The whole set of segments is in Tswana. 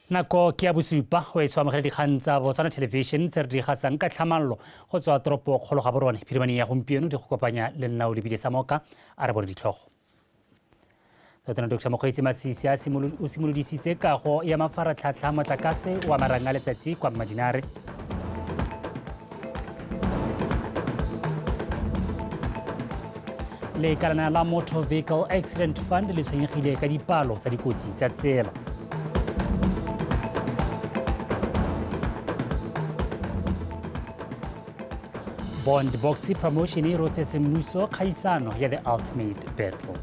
Nako ke ya bosupa go e tshwamogele dikgang tsa Botswana Television tse re di gasang ka tlhamallo go tswa toropo kgolo ga borone phirimaneng ya gompieno di go kopanya le nna o lebile sa moka a re bone ditlhogo. Tona Dr. Mokgweetsi Masisi o simolodisitse kago ya mafaratlhatlha motlakase wa marang a letsatsi kwa Mmadinare. Lekalana la Motor Vehicle Accident Fund le tshwenyegile ka dipalo tsa dikotsi tsa tsela. Bond Boxing Promotion e rotse semmuso kgaisano ya The Ultimate Battle.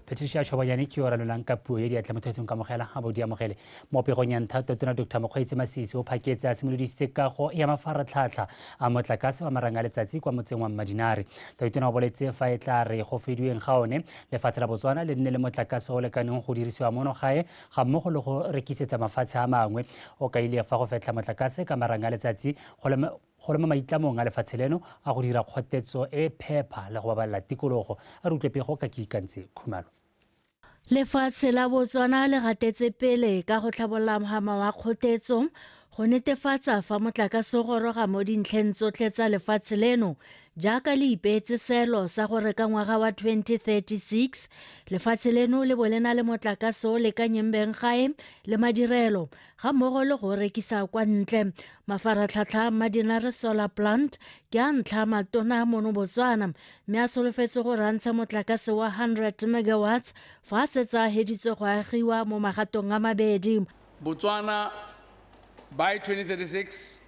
Patricia Chobanyane ke yo ranolang ka puo ya diatla motho kamogela a bo di amogele mo pegong ya ntlha Tona Dr. Mokgweetsi Masisi o phaketse a simolodisitse kago ya mafaratlhatlha a motlakase wa marang a letsatsi kwa motseng wa Mmadinare. Tona o boletse fa e tla re go fediweng ga one lefatshe la Botswana le nne le motlakase o lekaneng go dirisiwa mono gae ga mmogo le go rekisetsa mafatshe a mangwe. O kaile fa go fetlha motlakase ka marang a letsatsi go le mo maitlamong a lefatshe leno a go dira kgotetso e phepa le go babalela tikologo. A re utlwe pego ka Kiikantse Khumalo. Lefatshe la Botswana le gatetse pele ka go tlhabolola mohama wa kgotetso go netefatsa fa motlakase o goroga mo dintlheng tsotlhe tsa lefatshe leno jaaka le ipeetse seelo sa gore ka ngwaga wa 2036 lefatshe leno le bo le na le motlakase o lekanyeng beng gae le madirelo ga mmogo le go rekisa kwa ntle. Mafaratlhatlha a Mmadinare Solar Plant ke a ntlha matona mono Botswana mme a solofetse gore a ntshe motlakase wa 100 megawatts fa a setse a heditswe go agiwa mo magatong a mabedi. Botswana by 2036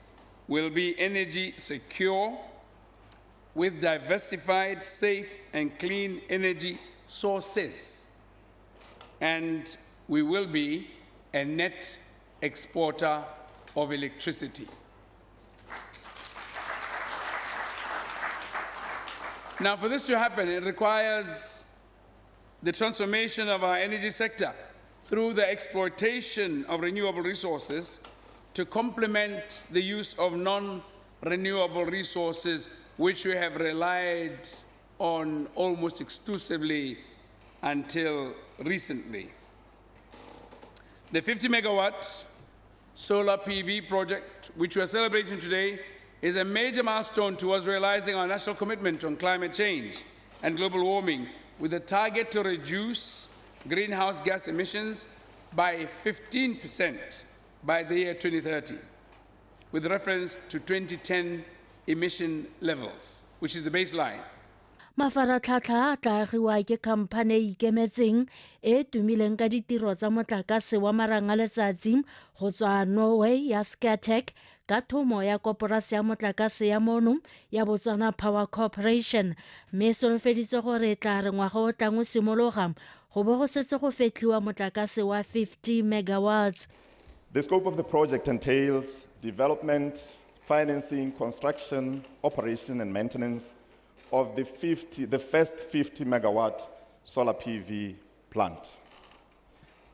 will be energy secure with diversified, safe and clean energy sources, and we will be a net exporter of electricity. Now, for this to happen, it requires the transformation of our energy sector through the exploitation of renewable resources to complement the use of non-renewable resources, which we have relied on almost exclusively until recently. The 50 megawatt solar PV project, which we are celebrating today, is a major milestone towards realizing our national commitment on climate change and global warming, with a target to reduce greenhouse gas emissions by 15% by the year 2030, with reference to 2010 emission levels, which is the baseline. Mafaratlhatlha a tla agiwa ke khamphane e ikemetseng e tumileng ka ditiro tsa motlakase wa marang a letsatsi go tswa Norway ya Scatec ka thomo ya koporasi ya motlakase ya mono ya Botswana Power Corporation, mme e solofeditse gore e tla re ngwaga o tlang o simologa go bo go setse go fetlhiwa motlakase wa 50 megawatts. The scope of the project entails development, financing, construction, operation and maintenance of the first 50 megawatt solar PV plant.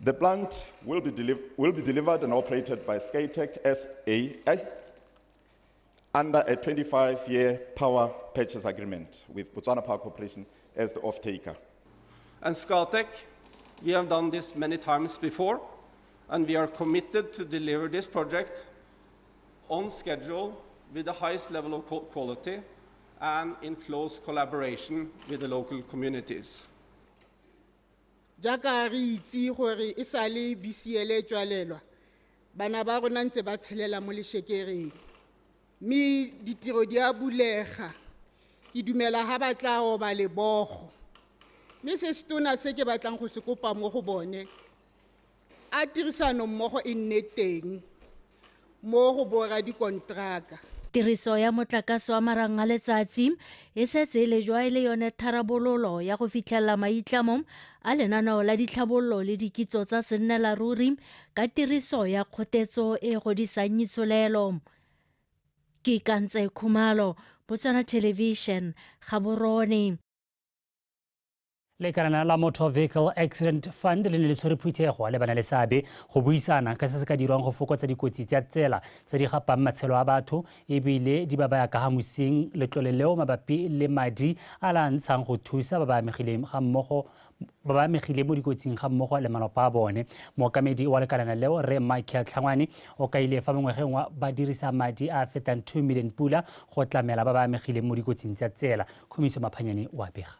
The plant will be delivered and operated by Scatec SA under a 25-year power purchase agreement with Botswana Power Corporation as the off-taker. And Scatec, we have done this many times before, and we are committed to deliver this project on schedule with the highest level of quality and in close collaboration with the local communities. Jaaka re itse gore e sale BCL e tswalelwa, bana ba rona ntse ba tshelela mo leshekereng, mme ditiro di a bulega. Ke dumela ha ba tla oba lebogo, mme se setona se ke batlang go se kopa mo go bone, a tirisano mmogo e nne teng mo go bora dikontraka. Tiriso ya motlakase wa marang a letsatsi e setse e lejwa e le yone tharabololo ya go fitlhelela maitlamo a lenaneo la ditlhabololo le dikitso tsa sennela ruri ka tiriso ya kgotetso e godisang itsholelo. Ke Ikantse Khumalo, Botswana Television, Gaborone. Lekalana la Motor Vehicle Accident Fund le ne le tshwere phuthego le bana le seabe go buisana ka se se ka dirwang go fokotsa dikotsi tsa tsela tse di gapang matshelo a batho ebile di ba baya ka ga mosing letlole leo mabapi le madi a la ntshang go thusa ba ba amegileng ga mmogo ba ba amegile mo dikotsing ga mmogo le malapa a bone. Mookamedi wa lekalana leo Rre Michael Tlhangwane o kaile fa mongwegeng wa ba dirisa madi a fetang 2 million pula go tlamela ba ba amegileng mo dikotsing tsa tsela. Khumiso Maphanyane o a bega.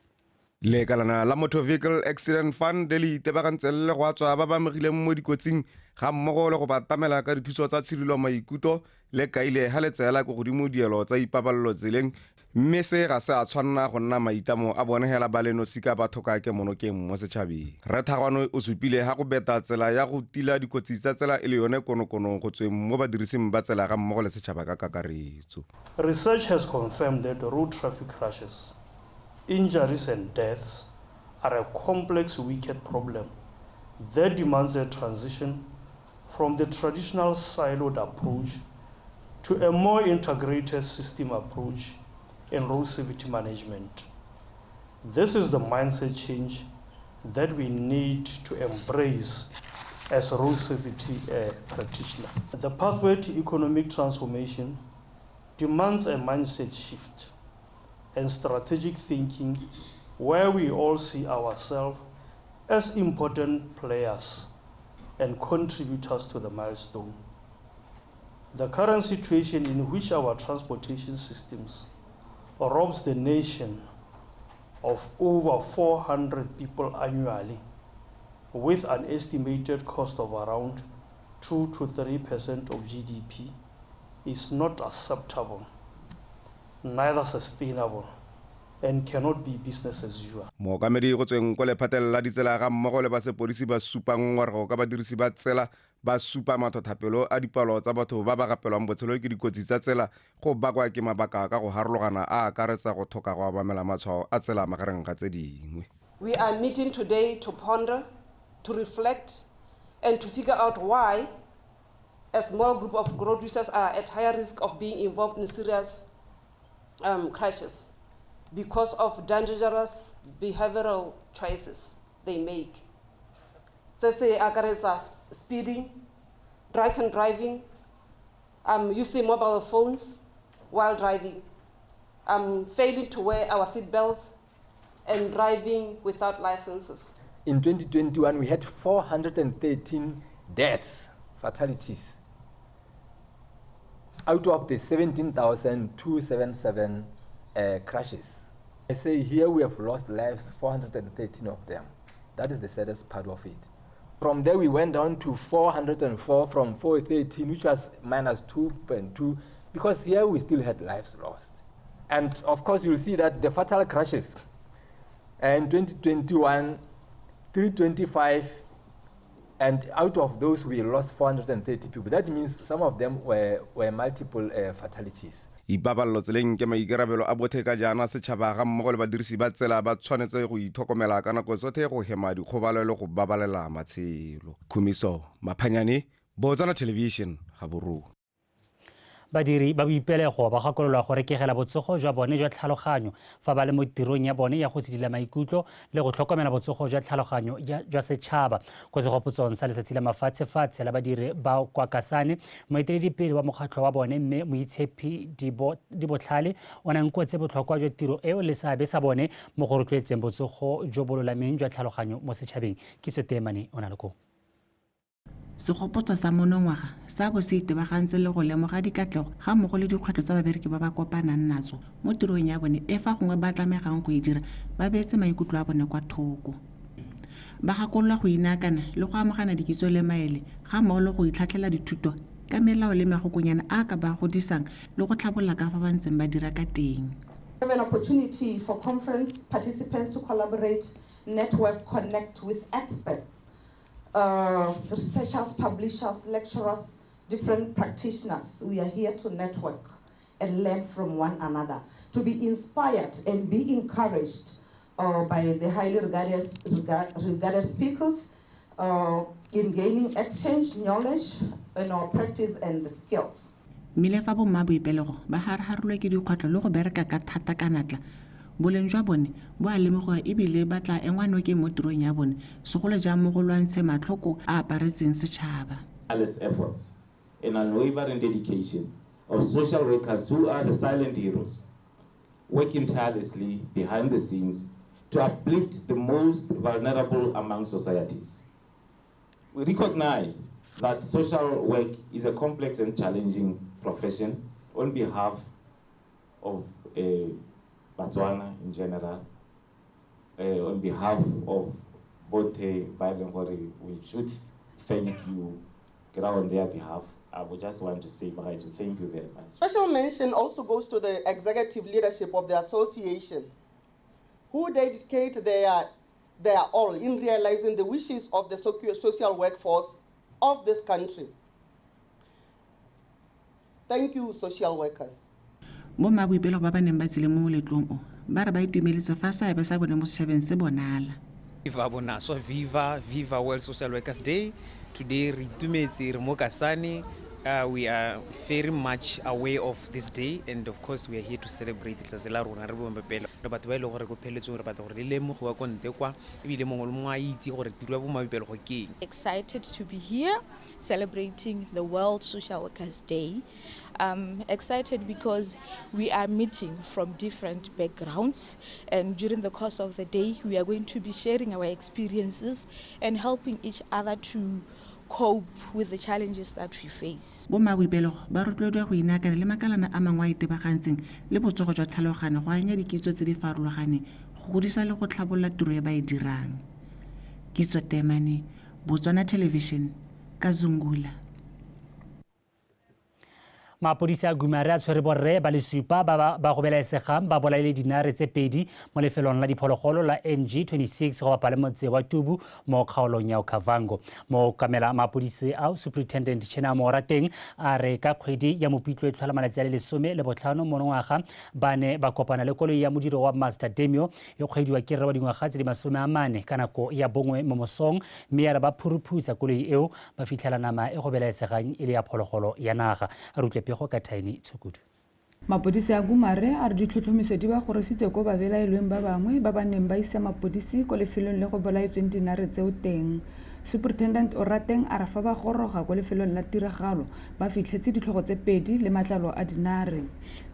Lekalana la Motor Vehicle Accident Fund le itebagantse le go atswa ba ba amegileng mo dikotsing ga mmogo le go ba tamela ka dithuso tsa tshirilo maikutlo le kaile ha le tseela ko godimo dielo tsa ipabalelo tseleng, mme se ga se a tshwanna go nna maitlamo a bone hela ba le nosi ka batho ka kemonokeng mo setšhabeng. Rre Thagwane o supile ha go beta tsela ya go tila dikotsi tsa tsela e le yone konokono go tsweng mo badirising ba tsela ga mmogo le setšhaba ka kakaretso. Research has confirmed that road traffic crashes, injuries and deaths are a complex wicked problem that demands a transition from the traditional siloed approach to a more integrated system approach in road safety management. This is the mindset change that we need to embrace as a road safety practitioner. The pathway to economic transformation demands a mindset shift and strategic thinking where we all see ourselves as important players and contributors to the milestone. The current situation in which our transportation systems robs the nation of over 400 people annually, with an estimated cost of around 2 to 3% of GDP, is not acceptable, neither sustainable, and cannot be business as usual. Mookamedi go tsweng ko lephateng la ditsela ga mmogo le ba sepodisi ba supang ngongorego ka badirisi ba tsela ba supa mathothapelo a dipalo tsa batho ba ba gapelwang botshelo ke dikotsi tsa tsela go bakwa ke mabaka ka go harologana a akaretsa go tlhoka go obamela matshwao a tsela magareng ga tse dingwe. We are meeting today to ponder, to reflect, and to figure out why a small group of road users are at higher risk of being involved in serious crashes because of dangerous behavioral choices they make. Se se akaretsa speeding, drunken driving, using mobile phones while driving, failing to wear our seatbelts, and driving without licenses. In 2021, we had 413 deaths, fatalities, out of the 17,277 crashes. I say here we have lost lives, 413 of them. That is the saddest part of it. From there we went down to 404 from 413, which was minus 2.2, because here we still had lives lost. And of course you'll see that the fatal crashes in 2021, 325, and out of those we lost 430 people. That means some of them were multiple fatalities. Ipaballo tseleng ke maikarabelo a bothe ka jaana setšhaba ga mmogo le badirisi ba tsela ba tshwanetse go itlhokomela ka nako tsotlhe go hema dikgobalo le go babalela matshelo. Khumiso Maphanyane, Botswana Television, Gaborone. Badiri ba boipelego ba gakololwa go rekegela botsogo jwa bone jwa tlhaloganyo fa ba le mo tirong ya bone ya go sedila maikutlo le go tlhokomela botsogo jwa tlhaloganyo jwa setšhaba. Ko segopotsong sa letsatsi la mafatshefatshe la badiri ba kwa Kasane, moeteledipele wa mokgatlho wa bone mme Moitshepi Dibotlhale o nankotse botlhokwa jwa tiro eo le seabe sa bone mo go rotloetseng botsogo jo bo lolameng jwa tlhaloganyo mo setšhabeng. Kitso Teemane o na le koo. Segopotso sa monongwaga sa bo se itebagantse le go lemoga dikatlego ga mmogo le dikgwetlho tsa babereki ba ba kopanang natso mo tirong ya bone e fa gongwe ba tlamegang go e dira ba beetse maikutlo a bone kwa thoko. Ba gakololwa go inaakana le go amogana dikitso le maele ga mmogo le go itlhatlhela dithuto ka melao le magokonyana a ka ba godisang le go tlhabolola ka fa ba ntseng ba dira ka teng. Have an opportunity for conference participants to collaborate, network, connect with experts, researchers, publishers, lecturers, different practitioners. We are here to network and learn from one another, to be inspired and be encouraged by the highly regarded speakers in gaining exchange knowledge in our practice and the skills. Mme le fa bomma boipelego ba haraharolwe ke dikgwetlho le go bereka ka thata ka natla Boleng jwa bone bo a lemogiwa ebile ba tla engwa nokeng mo tirong ya bone, segolo jang mo go lwantshe matlhoko a aparetseng setšhaba. Efforts and unwavering dedication of social workers who are the silent heroes, working tirelessly behind the scenes to uplift the most vulnerable among societies. We recognize that social work is a complex and challenging profession. On behalf of Botswana in general, on behalf of both Bailengori, we should thank you on their behalf. I would just want to say, Bagaiju, thank you very much. Special mention also goes to the executive leadership of the association, who dedicate their all in realizing the wishes of the social workforce of this country. Thank you, social workers. Bo mmaboipelo ba ba neng ba tsile mo moletlong o ba re ba itumeletse fa seabe sa bone mo setšhabeng se bonala. Viva Bonaso, viva, viva World Social Workers Day. Today re itumetse re mo Kasane. We are very much aware of this day, and of course we are here to celebrate letsatsi la rona re bommapelo. Re batho ba e leng gore ko pheletsong re batla gore le lemogiwa ko nte kwa, ebile mongwe le mongwe a itse gore tiro ya bommapelo go ke eng. Excited to be here celebrating the World Social Workers Day. Excited because we are meeting from different backgrounds, and during the course of the day we are going to be sharing our experiences and helping each other to cope with the challenges that we face. Bo mmaboipelo ba rotloediwa go inaakanya le makalana a mangwe a itebagantseng le botsogo jwa tlhaloganyo go anya dikitso tse di farologaneng go godisa le go tlhabolola tiro e ba e dirang. Kitso Temane, Botswana Television, Kazungula. Mapodisi a Gumare a tshwere borre ba le supa ba ba go belaesegang ba bolaile dinare tse pedi mo lefelong la diphologolo la NG26 go bapa le motse wa Tubu mo kgaolong ya Okavango. Mookamela mapodisi ao, Superintendent Chena Morateng, a re ka kgwedi ya Mopitlo e tlhola malatsi a le 15 monongwaga ba ne ba kopana le koloi ya modiro wa Master Demio e kgwediwa ke rre wa dingwaga tse di 40 ka nako ya 1 mo mosong, mme ya re ba phuruphutsa koloi eo ba fitlhela nama e go belaesegang e le ya phologolo ya naga. A re utlwe ka Tiny Tshukudu. Mapodisi a Gumare a re ditlhotlhomiso di ba gorositse ko babelaelweng ba bangwe ba ba neng ba isa mapodisi ko lefelong le go bolaetsweng dinare tseo teng. Superintendent Orateng a re fa ba goroga ko lefelong la tiragalo ba fitlhetse ditlhogo tse pedi le matlalo a dinare.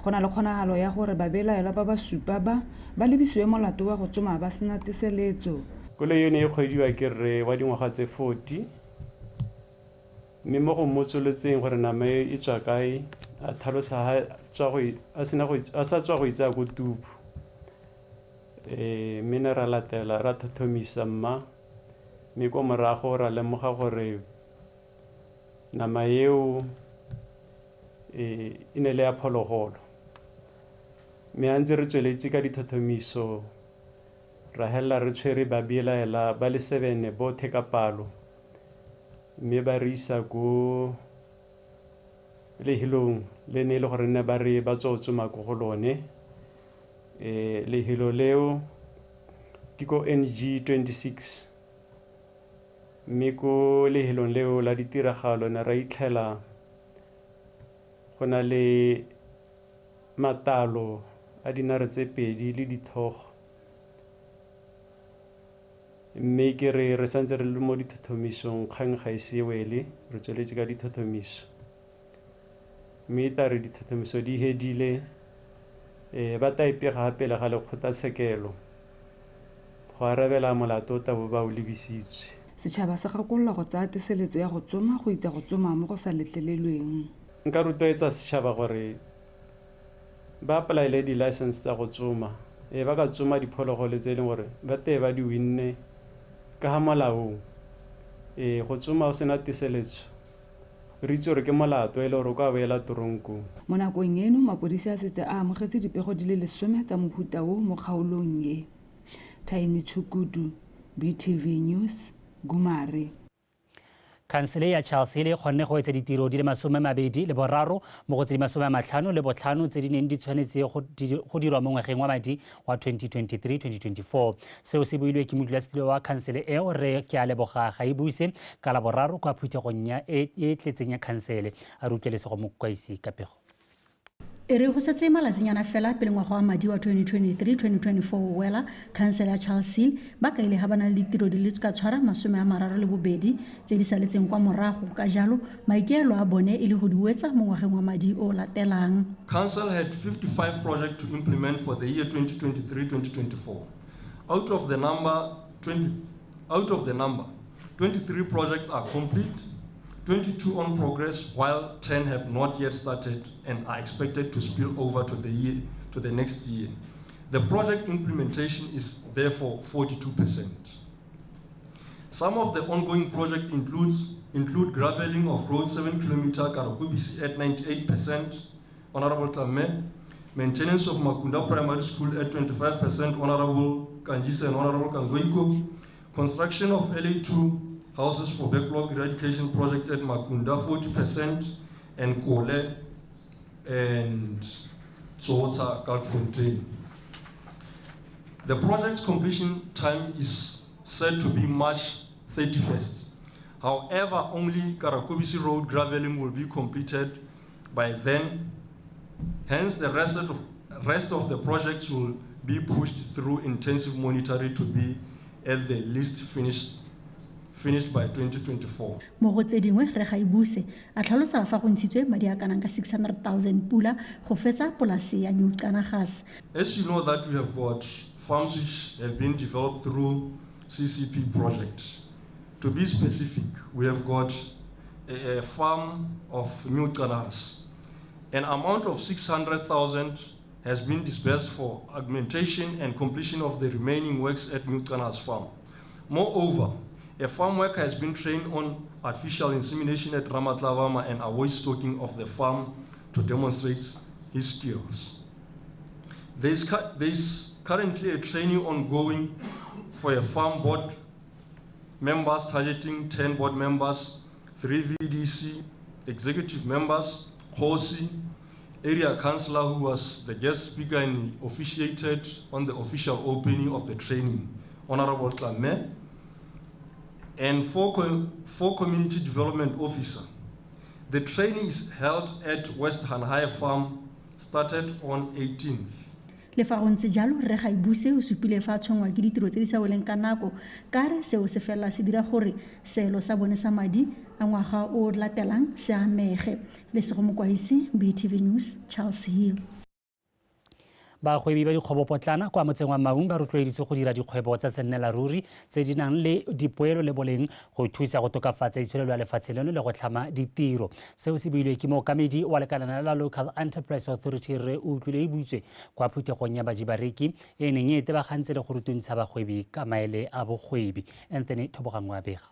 Go na le kgonagalo ya gore babelaelwa ba ba supa ba ba lebisiwe molato wa go tsoma ba sena teseletso. Koloi eno e kgwediwa ke rre wa dingwaga tse 40, mme mo go mmotsolotseng gore nama e tswa kae a tlhalosa a sa tswa go itsaya ko Tubu. Mme ne ra latela ra thathomisa mma, mme ko morago ra lemoga gore nama eo e ne le ya phologolo. Mme a ntse re tsweletse ka dithathomiso ra helela re tshwere babelaela ba le 7 bothe ka palo, mme ba re isa ko lehelong le ne e le gore nne ba re ba tswa tsoma ko go lone. Lehelo leo ke ko NG26, mme ko lehelong leo la ditiragalo ne ra itlhela go na le matalo a dinare tse pedi le dithogo. Mme ke re re santse re le mo dithothomisong, kgang ga e se wele, re tsweletse ka dithothomiso. Mme ta re dithothomiso di hedile, ba ta ipega pele ga lekgotlatshekelo go arabela molato o tabo ba o lebisitswe. Setšhaba se gakolola go tsaya teseletso ya go tsoma go itsa go tsoma mo go sa letlelelweng. Nka rotloetsa setšhaba gore ba apply-ele di-license tsa go tsoma, ba ka tsoma diphologolo tse e leng gore ba tee ba di winne ka ga molaong. Go tsoma o sena teseletso re itse gore ke molato e le gore o ka boela toronkong. Mo nakong eno mapodisi a setse a amogetse dipego di le 10 tsa mohuta o mo kgaolong e. Tiny Tshukudu, BTV News, Gumare. Khansele ya Charles Hill e kgonne go etsa ditiro di le 23 mo go tse di 55 tse di neng di tshwanetse go dirwa mo ngwageng wa madi wa 2023-2024. Seo se builwe ke modulasetilo wa khansele eo re ke a leboga Gaibuse ka Laboraro kwa phuthegong ya e tletseng ya khansele. A re utlwe Lesego Mokwaisi ka pego. E re go setse malatsinyana fela pele ngwaga wa madi wa 2023-2024 o wela, khansele ya Charles Hill ba kaile ga ba na le ditiro di le ka tshwara 32 tse di saletseng kwa morago, ka jalo maikaelo a bone e le go di wetsa mo ngwageng wa madi o latelang. Council had 55 projects to implement for the year 2023-2024. Out of the number, 23 projects are complete, 22 on progress, while 10 have not yet started and are expected to spill over to the next year. The project implementation is therefore 42%. Some of the ongoing projects include graveling of road 7 km Karakubisi at 98%, Honorable Tame, maintenance of Makunda Primary School at 25%, Honorable Kanjisa and Honorable Kangoiko, construction of LA2 houses for backlog eradication project at Makunda, 40%, and Kole and Tsotsa Kalkfontein. The project's completion time is said to be March 31st. However, only Karakubisi Road graveling will be completed by then. Hence, the rest of the projects will be pushed through intensive monitoring to be at the least finished by 2024. Mo go tse dingwe, re ga ibuse a tlhalosa fa go ntshitswe madi a kanang ka 600,000 pula go fetsa polase ya New Kanagas. As you know that we have got farms which have been developed through CCP project. To be specific, we have got a farm of New Kanagas. An amount of 600,000 has been disbursed for augmentation and completion of the remaining works at New Kanagas farm. Moreover, a farm worker has been trained on artificial insemination at Ramatlavama and avoid stocking of the farm to demonstrate his skills. There is currently a training ongoing for a farm board members targeting 10 board members, 3 VDC executive members, Hosi, area councillor who was the guest speaker and officiated on the official opening of the training, Honorable Tlame, and 4 community development officer. The training is held at West Hanhai Farm, started on 18th. Le fa go ntse jalo, re ga ibuse o supile fa tshwengwa ke ditiro tse di sa weleng ka nako, ka re seo se fela se dira gore seelo sa bone sa madi a ngwaga o latelang se amege. Lesego Mokwaisi, BTV News, Charles Hill. Bagwebi ba dikgwebopotlana kwa motseng wa Maung ba rotloeditswe go dira dikgwebo tsa sennela ruri tse di nang le dipoelo le boleng go thusa go tokafatsa itsholelo ya lefatshe leno le go tlhama ditiro. Seo se builwe ke mookamedi wa lekalana la Local Enterprise Authority re utlwile e buitswe kwa phuthegong ya bajibareki e neng e tebagantse le go rutuntsha bagwebi ka maele a bogwebi. Anthony Thobogangwe a bega.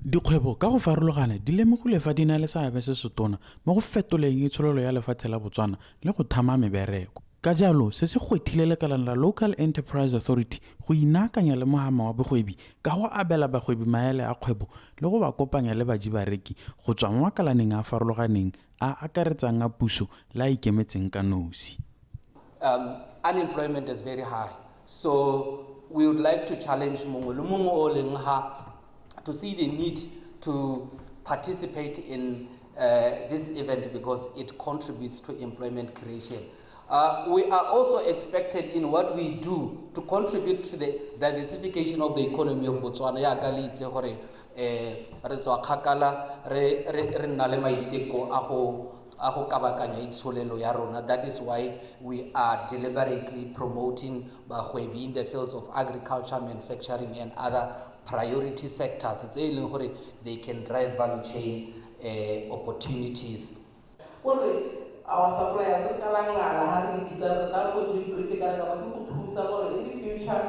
Dikgwebo ka go farologana di lemogile fa di na le seabe se setona mo go fetoleng itsholelo ya lefatshe la Botswana le go thama mebereko. Ka jalo se se gwethile lekalana la Local Enterprise Authority go inaakanya le mohama wa bogwebi ka go abela bagwebi maele a kgwebo le go ba kopanya le bajibareki go tswa mo makalaneng a farologaneng a akaretsang a puso le a ikemetseng ka nosi. Unemployment is very high, so we would like to challenge mongwe le mongwe o leng ha to see the need to participate in this event because it contributes to employment creation. We are also expected in what we do to contribute to the diversification of the economy of Botswana. Ya ka le itse gore re tswa kgakala re nna le maiteko a go kabakanya itsholelo ya rona. That is why we are deliberately promoting bagwebi in the fields of agriculture, manufacturing and other priority sectors tse e leng gore they can drive value chain opportunities. Our suppliers, in the future,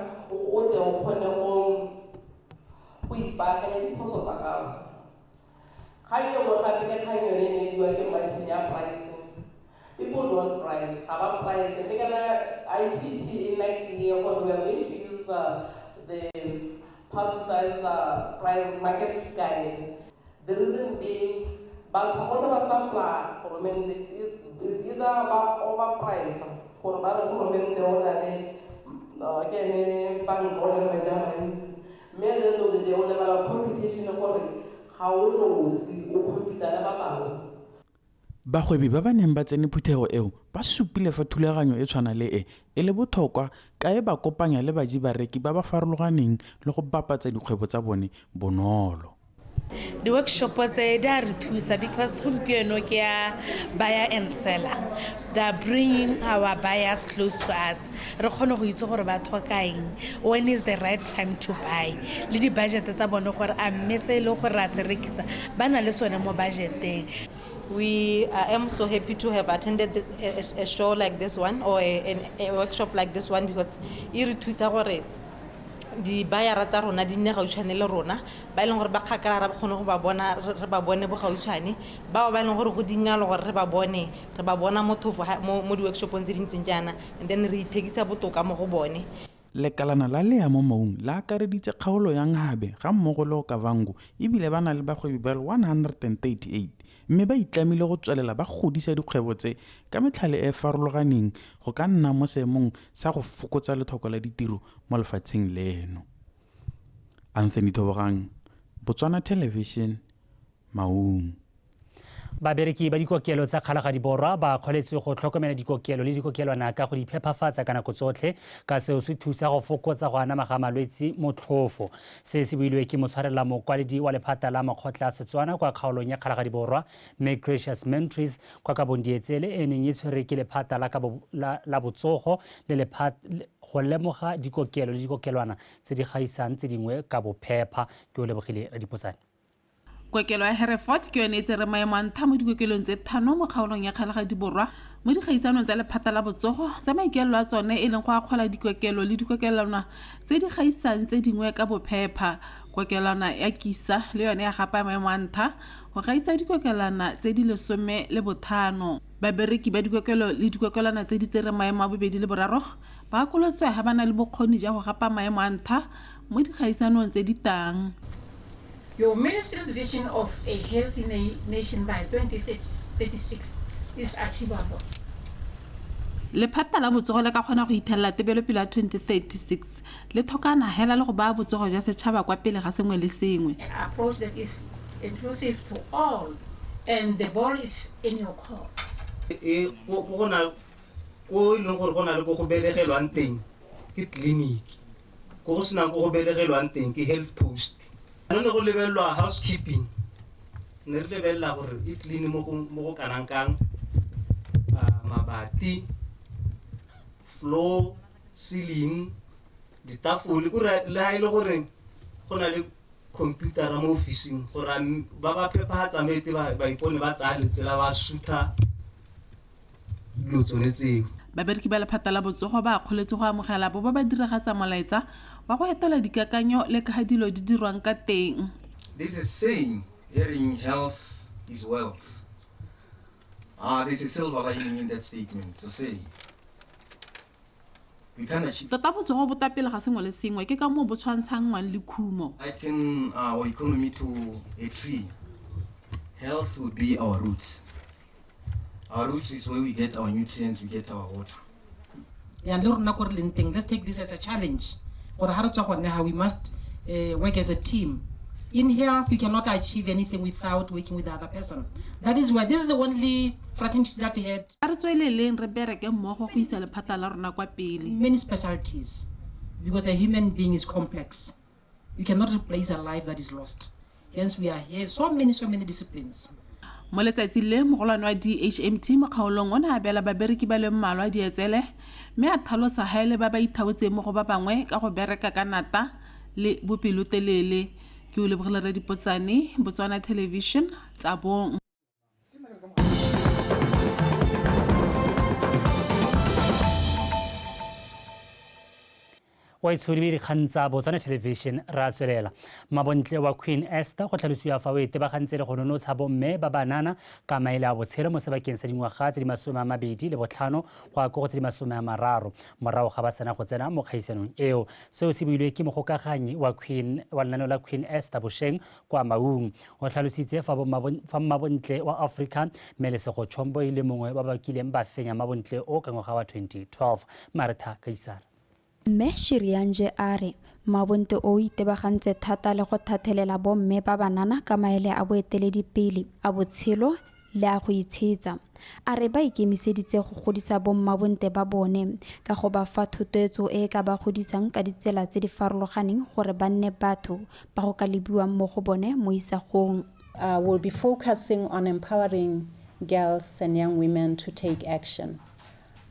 people don't price. Our price, we are going to use the publicized price market guide. The reason being, but whatever supply is either overpriced or Bagwebi ba ba neng ba tsene phuthego eo ba supile fa thulaganyo e tshwana le e e le botlhokwa ka e ba kopanya le baji bareki ba ba farologaneng le go bapatsa dikgwebo tsa bone bonolo. Di-workshop tse di a re thusa because gompieno ke ya buyer and seller. They are bringing our buyers close to us. Re kgone go itse gore ba tlhoka eng, when is the right time to buy, le di-budget tsa bone gore a mme se e leng gore ra se rekisa ba na le sone mo budgeteng. We am so happy to have attended a show like this one or a workshop like this one because e re thusa gore di buyer tsa rona di nne gautshwane le rona ba e leng gore ba kgakala ra kgone go ba bona re ba bone bo gautshwane bao ba e leng gore go dingalo gore re ba bone re ba bona mothofo mo di-workshopong tse dintseng jaana and then re ithekisa botoka mo go bone. Lekalana la Lea mo Maung la akareditse kgaolo ya Ngabe ga mmogo le Okavango ebile ba na le bagwebi ba le 138 mme ba itlamile go tswelela ba godisa dikgwebo tse ka metlhale e e farologaneng go ka nna mo seemong sa go fokotsa letlhoko la ditiro mo lefatsheng leno. Anthony Thobogang, Botswana Television, Maung. Babereki ba dikokelo tsa Kgalagadi Borwa ba kgoletswe go tlhokomela dikokelo le dikokelwana ka go di phephafatsa ka nako tsotlhe ka seo se thusa go fokotsa go anama ga malwetse motlhofo. Se se builwe ke motshwarela mokwaledi wa lephata la makgotla a Setswana kwa kgaolong ya Kgalagadi Borwa, Mme Gracious Mentries, kwa kabong dietsele e neng e tshwerwe ke lephata la botsogo le lephata go lemoga dikokelo le dikokelwana tse di gaisang tse dingwe ka bophepa. Ke o lebogile Radipotsane. Kokelo ya Hereford ke yone e tsere maemo a ntlha mo dikokelong tse 5 mo kgaolong ya Kgalagadi Borwa mo dikgaisanong tsa lephata la botsogo tsa maikaelelo a tsone e leng go akgola dikokelo le dikokelwana tse di gaisang tse dingwe ka bophepa. Kokelwana ya Kisa le yone ya gapa maemo a ntlha go gaisa dikokelwana tse di 15. Babereki ba dikokelo le dikokelwana tse di tsere maemo a bobedi le boraro ba akolotswe ga ba na le bokgoni jwa go gapa maemo a ntlha mo dikgaisanong tse di tang. Your ministry's vision of a healthy nation by 2036 is achievable. Lephata la botsogo le ka kgona go ithelela tebelopele ya 2036 le tlhokana hela le go baya botsogo jwa setšhaba kwa pele ga sengwe le sengwe. An approach that is inclusive to all and the ball is in your court. E go na ko e leng gore go na le ko go beregelwang teng ke clinic, ko go senang ko go beregelwang teng ke health post. Ne go lebellwa housekeeping, ne re lebella gore e clean mo go kanang kang, mabati, floor, ceiling, ditafole, gore le ha ile gore go na le computer mo officing gore ba ba phephatsa mete ba ipone ba tsaya letsela ba sutha dilo tsone tseo. Babereki ba lephata la botsogo ba akgoletse go amogela bo ba ba diragatsa molaetsa wa go etela dikakanyo le ka ga dilo di dirwang ka teng. There's a saying, hearing health is wealth. There's a silver lining in that statement. So say, we can achieve. Tota botsogo bo tapele ga sengwe le sengwe ke ka moo bo tshwantshangwang le khumo. Liken our economy to a tree. Health would be our roots. Our roots is where we get our nutrients, we get our water. Let's take this as a challenge. We must work as a team. In health, you cannot achieve anything without working with the other person. That is why this is the only fraternity that had many specialties, because a human being is complex. You cannot replace a life that is lost. Hence, we are here, so many disciplines. Mo letsatsing le mogolwane wa DHMT mo kgaolong o ne a abela babereki ba le mmalwa dietsele mme a tlhalosa ga e le ba ba ithaotseng mo go ba bangwe ka go bereka ka nata le bopelotelele. Ke o lebogile Radipotsane, Botswana Television, Tsabong. Wa itshodi dikgang tsa Botswana Television ra tswelela. Mabontle wa Queen Esther go tlhalosiwa fa o itebagantse le go nonotsha bomme ba banana ka maele a botshelo mo sebakeng sa dingwaga tse di 25 go ya ko go tse di 30 morago ga ba sena go tsena mo kgaisanong eo. Seo se builwe ke mogokaganyi wa Queen wa lenaneo la Queen Esther bosheng kwa Maung. O tlhalositse fa mmabontle wa Africa Melesego Chombo e le mongwe ba ba kileng ba fenya mabontle o ka ngwaga wa 2012. Martha Kaisara. Mme Shirianje a re mabontle o itebagantse thata le go thathelela bomme ba banana ka maele a boeteledipele a botshelo le a go itshetsa. A re ba ikemiseditse go godisa bommabonte ba bone ka go ba fa thotloetso e e ka ba godisang ka ditsela tse di farologaneng gore ba nne batho ba go ka lebiwang mo go bone mo isagong. We'll be focusing on empowering girls and young women to take action.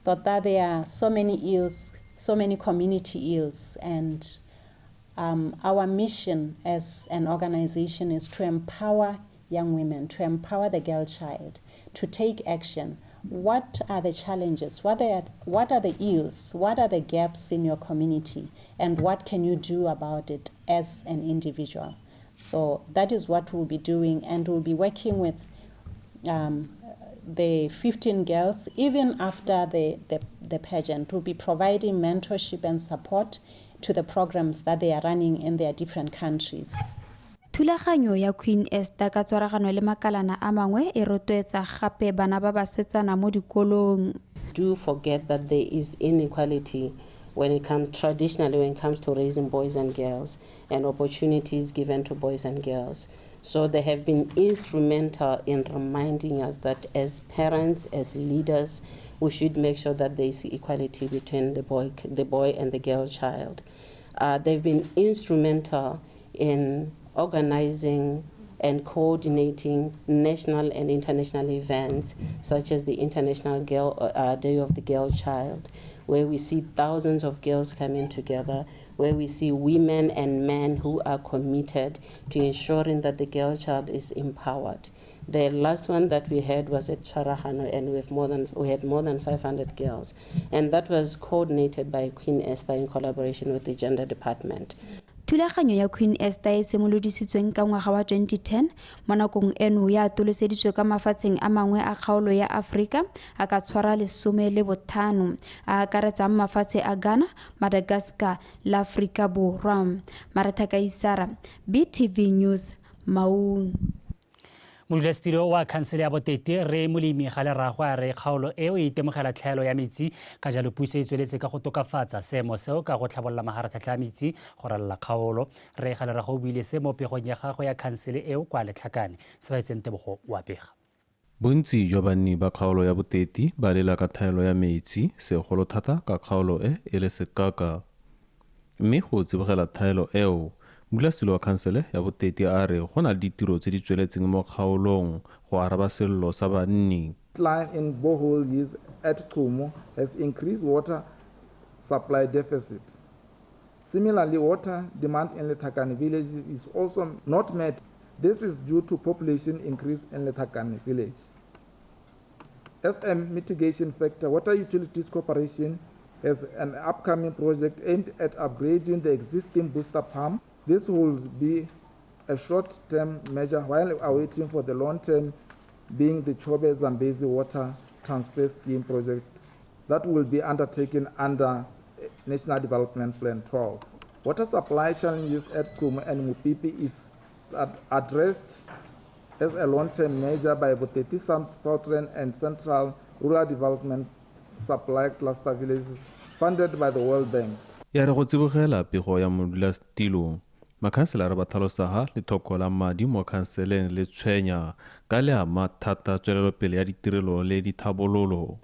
Tota, there are so many ills, so many community ills, and our mission as an organization is to empower young women, to empower the girl child, to take action. What are the challenges? What are the ills? What are the gaps in your community? And what can you do about it as an individual? So that is what we'll be doing, and we'll be working with the 15 girls, even after the pageant. We'll be providing mentorship and support to the programs that they are running in their different countries. Thulaganyo ya Queen Esther ka tshwaragano le makalana a mangwe e rotloetsa gape bana ba basetsana mo dikolong. Do forget that there is inequality when it comes traditionally when it comes to raising boys and girls and opportunities given to boys and girls. So they have been instrumental in reminding us that as parents, as leaders, we should make sure that there is equality between the boy and the girl child. They've been instrumental in organizing and coordinating national and international events, such as the International Day of the Girl Child, where we see thousands of girls coming together, where we see women and men who are committed to ensuring that the girl child is empowered. The last one that we had was at Tshwaragano, and we had more than 500 girls, and that was coordinated by Queen Esther in collaboration with the Gender Department. Thulaganyo ya Queen Esther e simolodisitsweng ka ngwaga wa 2010 mo nakong eno ya atoloseditswe ka mafatsheng a mangwe a kgaolo ya Aforika a ka tshwara 15 a akaretsang mafatshe a Ghana, Madagascar le Aforika Borwa. Maretha Kaisara, BTV News, Maung. Modulasetilo wa khansele ya Boteti re Molemi Galeragwe a re kgaolo eo e itemogela tlhaelo ya metsi, ka jalo puso e tsweletse ka go tokafatsa seemo seo ka go tlhabolola mafaratlhatlha a metsi go ralala kgaolo. Re Galeragwe o buile se mo pegong ya gagwe ya khansele eo kwa Letlhakane. Sebaetseng Tebogo o a bega. Bontsi jwa banni ba kgaolo ya Boteti ba lela ka tlhaelo ya metsi, segolo thata ka kgaolo e e le sekaka. Mme go tsibogela tlhaelo eo, modulasetilo wa khansele ya Boteti a re go na le ditiro tse di tsweletseng mo kgaolong go araba sello sa banni. Line in borehole use at Tumo has increased water supply deficit. Similarly, water demand in Letlhakane village is also not met. This is due to population increase in Letlhakane village. As a mitigation factor, Water Utilities Corporation has an upcoming project aimed at upgrading the existing booster pump. This will be a short-term measure while awaiting for the long-term being the Chobe Zambezi Water Transfer Scheme project that will be undertaken under National Development Plan 12. Water supply challenges at Kumu and Mupipi is addressed as a long-term measure by Boteti Southern and Central Rural Development Supply Cluster Villages funded by the World Bank. Ya re go tsibogela pego ya modulasetilo, makhanselara ba tlhalosa ha lethoko la madi mo khanseleng le tshwenya ka le ama thata tswelelopele ya ditirelo le dithabololo.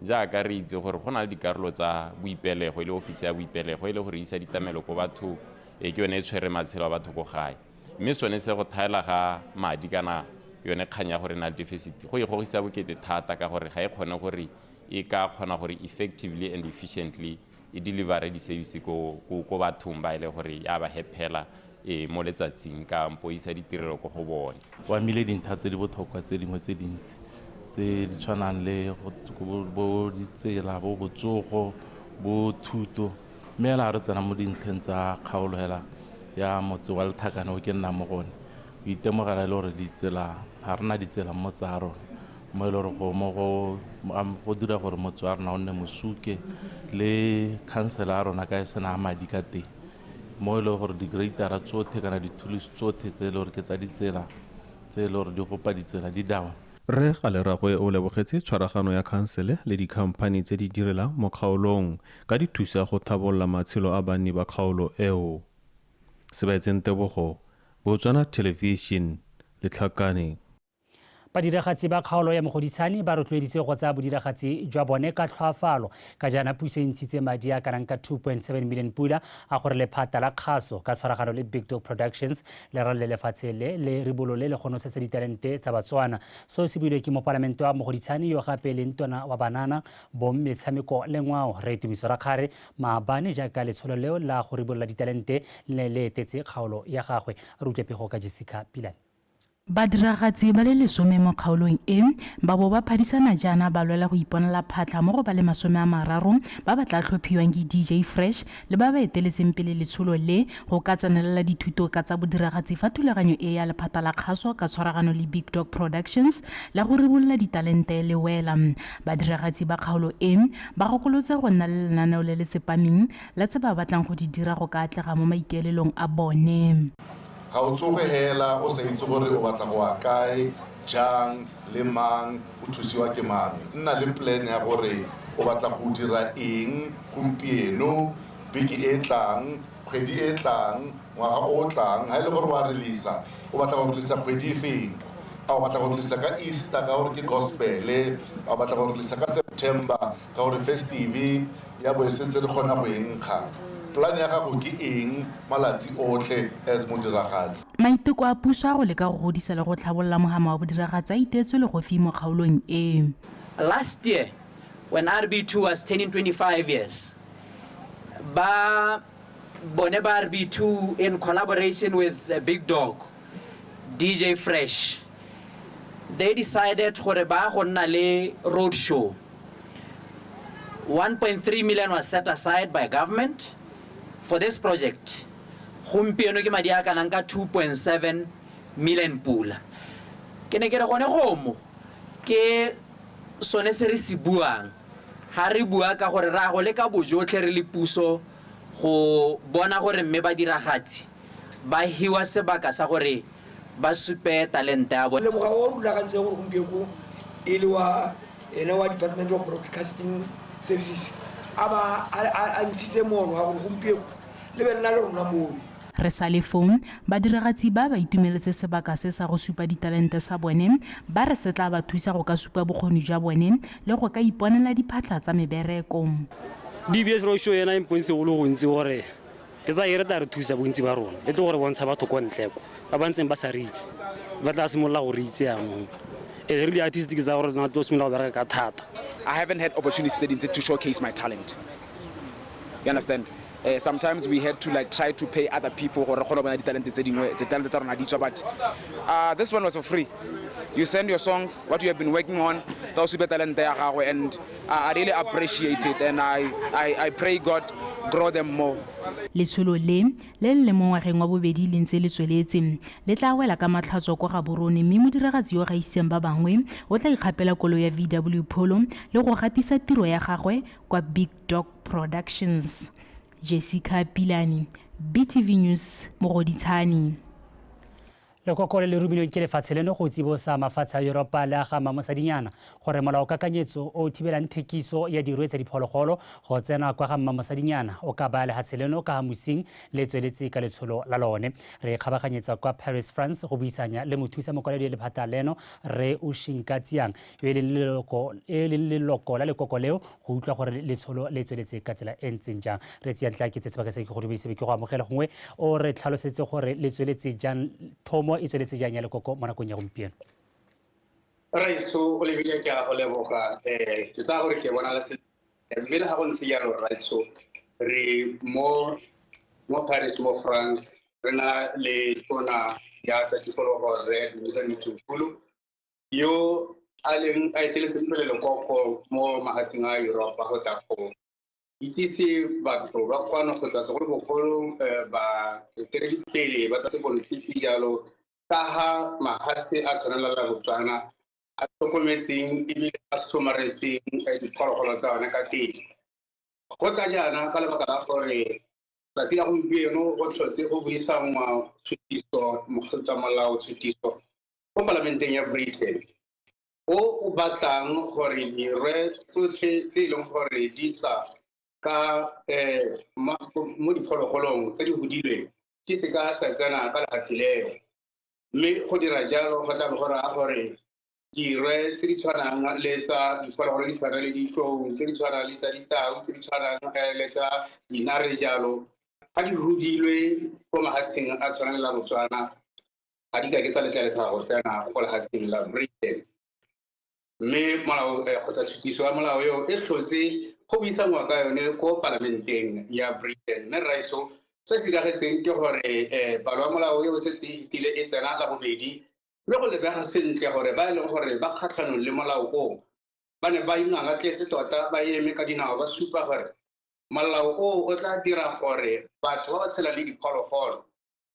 Jaaka re itse gore go na le dikarolo tsa boipelego e le ofisi ya boipelego e le gore isa ditlamelo ko batho, e ke yone e tshwere matshelo a batho ko gae. Mme sone se go thaela ga madi kana yone kgang ya gore na le deficit go e gogisa bokete thata ka gore ga e kgone gore e ka kgona gore effectively and efficiently e deliver di-service ko bathong ba e le gore ya ba hephela mo letsatsing kampo isa ditirelo ko go bone. O amile dintlha tse di botlhokwa tse dingwe tse dintsi tse di tshwanang le bo ditsela, bo botsogo, bo thuto, mme hela re tsena mo dintlheng tsa kgaolo hela ya motse wa Letlhakane o ke nnang mo go one, o itemogela e le gore ditsela ga rena ditsela mo tsa rona, mo e le gore go dira gore motse wa rona o nne mosuke le khansela ya rona ka e sena madi ka teng, mo e le gore di-grader tsotlhe kana di-tools tsotlhe tse e le gore ke tsa ditsela tse e le gore di gopa ditsela di down. Rre Galeragwe o lebogetse tshwaragano ya khansele le dikhamphani tse di direlang mo kgaolong ka di thusa go tlhabolola matshelo a banni ba kgaolo eo. Sebaetseng Tebogo, Botswana Television, Letlhakane. Badiragatsi ba kgaolo ya Mogoditshane ba rotloeditse go tsaya bodiragatsi jwa bone ka tlhoafalo ka jaana puso e ntshitse madi a kanang ka 2.7 million pula a gore lephata la kgaso ka tshwaragano le Big Dog Productions le ralele lefatshe le le ribolole le go nosetsa ditalente tsa Batswana. Seo se builwe ke mopalamente wa Mogoditshane yo gape leng tona wa banana, bomme, metshameko le ngwao Rre Tumiso Rakgare maabane jaaka letsholo leo la go ribolola ditalente le le etetse kgaolo ya gagwe. Re utlwe pego ka Jessica Pilane. Badiragatsi ba le 10 mo kgaolong e ba bo ba phadisana jaana ba lwela go iponela phatlha mo go ba le 30 ba ba tla tlhophiwang ke DJ Fresh le ba ba eteletseng pele letsholo le go ka tsenelela dithuto ka tsa bodiragatsi fa thulaganyo e ya lephata la kgaso ka tshwaragano le Big Dog Productions la go ribolola ditalente le wela. Badiragatsi ba kgaolo e ba gokolotse go nna le lenaneo le le tsepameng la tse ba batlang go di dira go ka atlega mo maikaelelong a bone. Ga o tsoge hela o sa itse gore o batla go ya kae, jang, le mang, o thusiwa ke mang. Nna le plan ya gore o batla go dira eng gompieno, beke e tlang, kgwedi e tlang, ngwaga o tlang. Ha e le gore wa releasa, o batla go releasa kgwedi e feng? A o batla go releasa ka Easter ka gore ke gospel, a o batla go releasa ka September ka gore festive ya bo e sentse re kgona go e nkga. Plan ya gago ke eng malatsi otlhe as modiragatsi? Maiteko a puso a go leka go godisa le go tlhabolola mohama wa bodiragatsi a iteetswe le gofi mo kgaolong e. Last year, when RB2 was turning 25 years, ba bone ba RB2 in collaboration with Big Dog, DJ Fresh, they decided gore ba go nna le road show. 1.3 million was set aside by government for this project. Gompieno ke madi a kanang ka 2.7 million pula. Ke ne ke re gone gomo ke sone se re se buang. Ha re bua ka gore ra go leka bojotlhe re le puso go bona gore mme ba diragatsi ba hiwa sebaka sa gore ba supe talente ya bone. Leboga o rulagantseng gore gompieno e le wa ene wa Department of Broadcasting Services a ba a ntshitse mono wa gore gompieno le be nna le rona mono. Re sa le fong, badiragatsi ba ba itumeletse sebaka se sa go supa ditalente sa bone, ba re se tla ba thusa go ka supa bokgoni jwa bone le go ka iponela diphatlha tsa mebereko. DBS Roadshow ena e mpontshitse go le gontsi gore ke tsa e re tla re thusa bontsi ba rona, e tlo gore bontsha batho kwa ntle kwa ba ba ntseng ba sa re itse, ba tla simolola go re itse yanong. E re di-artist ke tsa gore rona tlo simolola go bereka ka thata. I haven't had opportunities to showcase my talent. You understand? Sometimes we had to like try to pay other people but this one was for free. You send your songs, what you have been working on, and I really appreciate it, and I pray God grow them more. Letsholo le le le mo ngwageng wa bobedi le ntse le tsweletse le tla wela ka matlhatso kwa Gaborone, mme modiragatsi yo gaisitseng ba bangwe o tla ikgapela kolo ya VW Polo le go gatisa tiro ya gagwe kwa Big Dog Productions. Jessica Pilani, BTV News, Mogoditshane. Lekoko le le romilweng ke lefatshe leno go tsibosa mafatshe a Europa le a ga Mmamosadinyana gore molaokakanyetso o thibelang thekiso ya dirwe tsa diphologolo go tsena kwa ga Mmamosadinyana o ka baya lefatshe leno ka mosing le tsweletse ka letsholo la lone. Re kgabaganyetsa kwa Paris, France go buisanya le mothusa mokwaledi lephata leno Rre Ushinka Tsiang yo e leng leloko la lekoko leo go utlwa gore letsholo le tsweletse ka tsela e ntseng jang. Re tsia tla ke tsetse sebaka se ke go dumedise ke go amogela gongwe o re tlhalosetse gore le tsweletse jang thomo e tsweletse jang ya lekoko mo nakong ya gompieno. Raitso o lebile ke a go leboga, ke tsaya gore ke bona mme le ga go ntse jalo raitso re mo Paris mo France re na le tona ya tsa tikologo Rre Dumisa Mthimkhulu yo a leng a eteletseng pele lekoko mo mafatsheng a Europa go tla go itsise batho ba kwano kgotsa segolobogolo ba eteledipele ba tsa sepolotiki jalo ka ga mafatshe a tshwanela la Botswana a tlhokometseng ebile a somaretseng diphologolo tsa one ka teng. Go tla jaana ka lebaka la gore tsatsi la gompieno go tlhotse go buisanngwa tshutiso kgotsa molao tshutiso ko palamenteng ya Britain o o batlang gore dirwe tsotlhe tse e leng gore di tla ka mo diphologolong tse di godilweng di se ka tsa tsena ka lefatshe leo. Mme go dira jalo go tla be go raya gore Dirwe tse di tshwanang le tsa diphologolo di tshwana le ditlou, tse di tshwanang le tsa ditau, tse di tshwanang le tsa dinare jalo, ga di hudilwe ko mahatsheng a tshwanang le la Botswana, ga di ka ke tsa letlelesega go tsena ko lehatsheng la Britain. Mme molao kgotsa tshutiso ya molao eo e tlhotse go buisanngwa ka yone ko palamenteng ya Britain. Mme rraetsho, se se diragetseng ke gore palo ya molao eo setse e fetile e tsena la bobedi, mme go lebega sentle gore ba e leng gore ba kgatlhanong le molao o ba ne ba ingangatletse tota, ba eme ka dinao, ba supa gore molao o o tla dira gore batho ba ba tshelang le diphologolo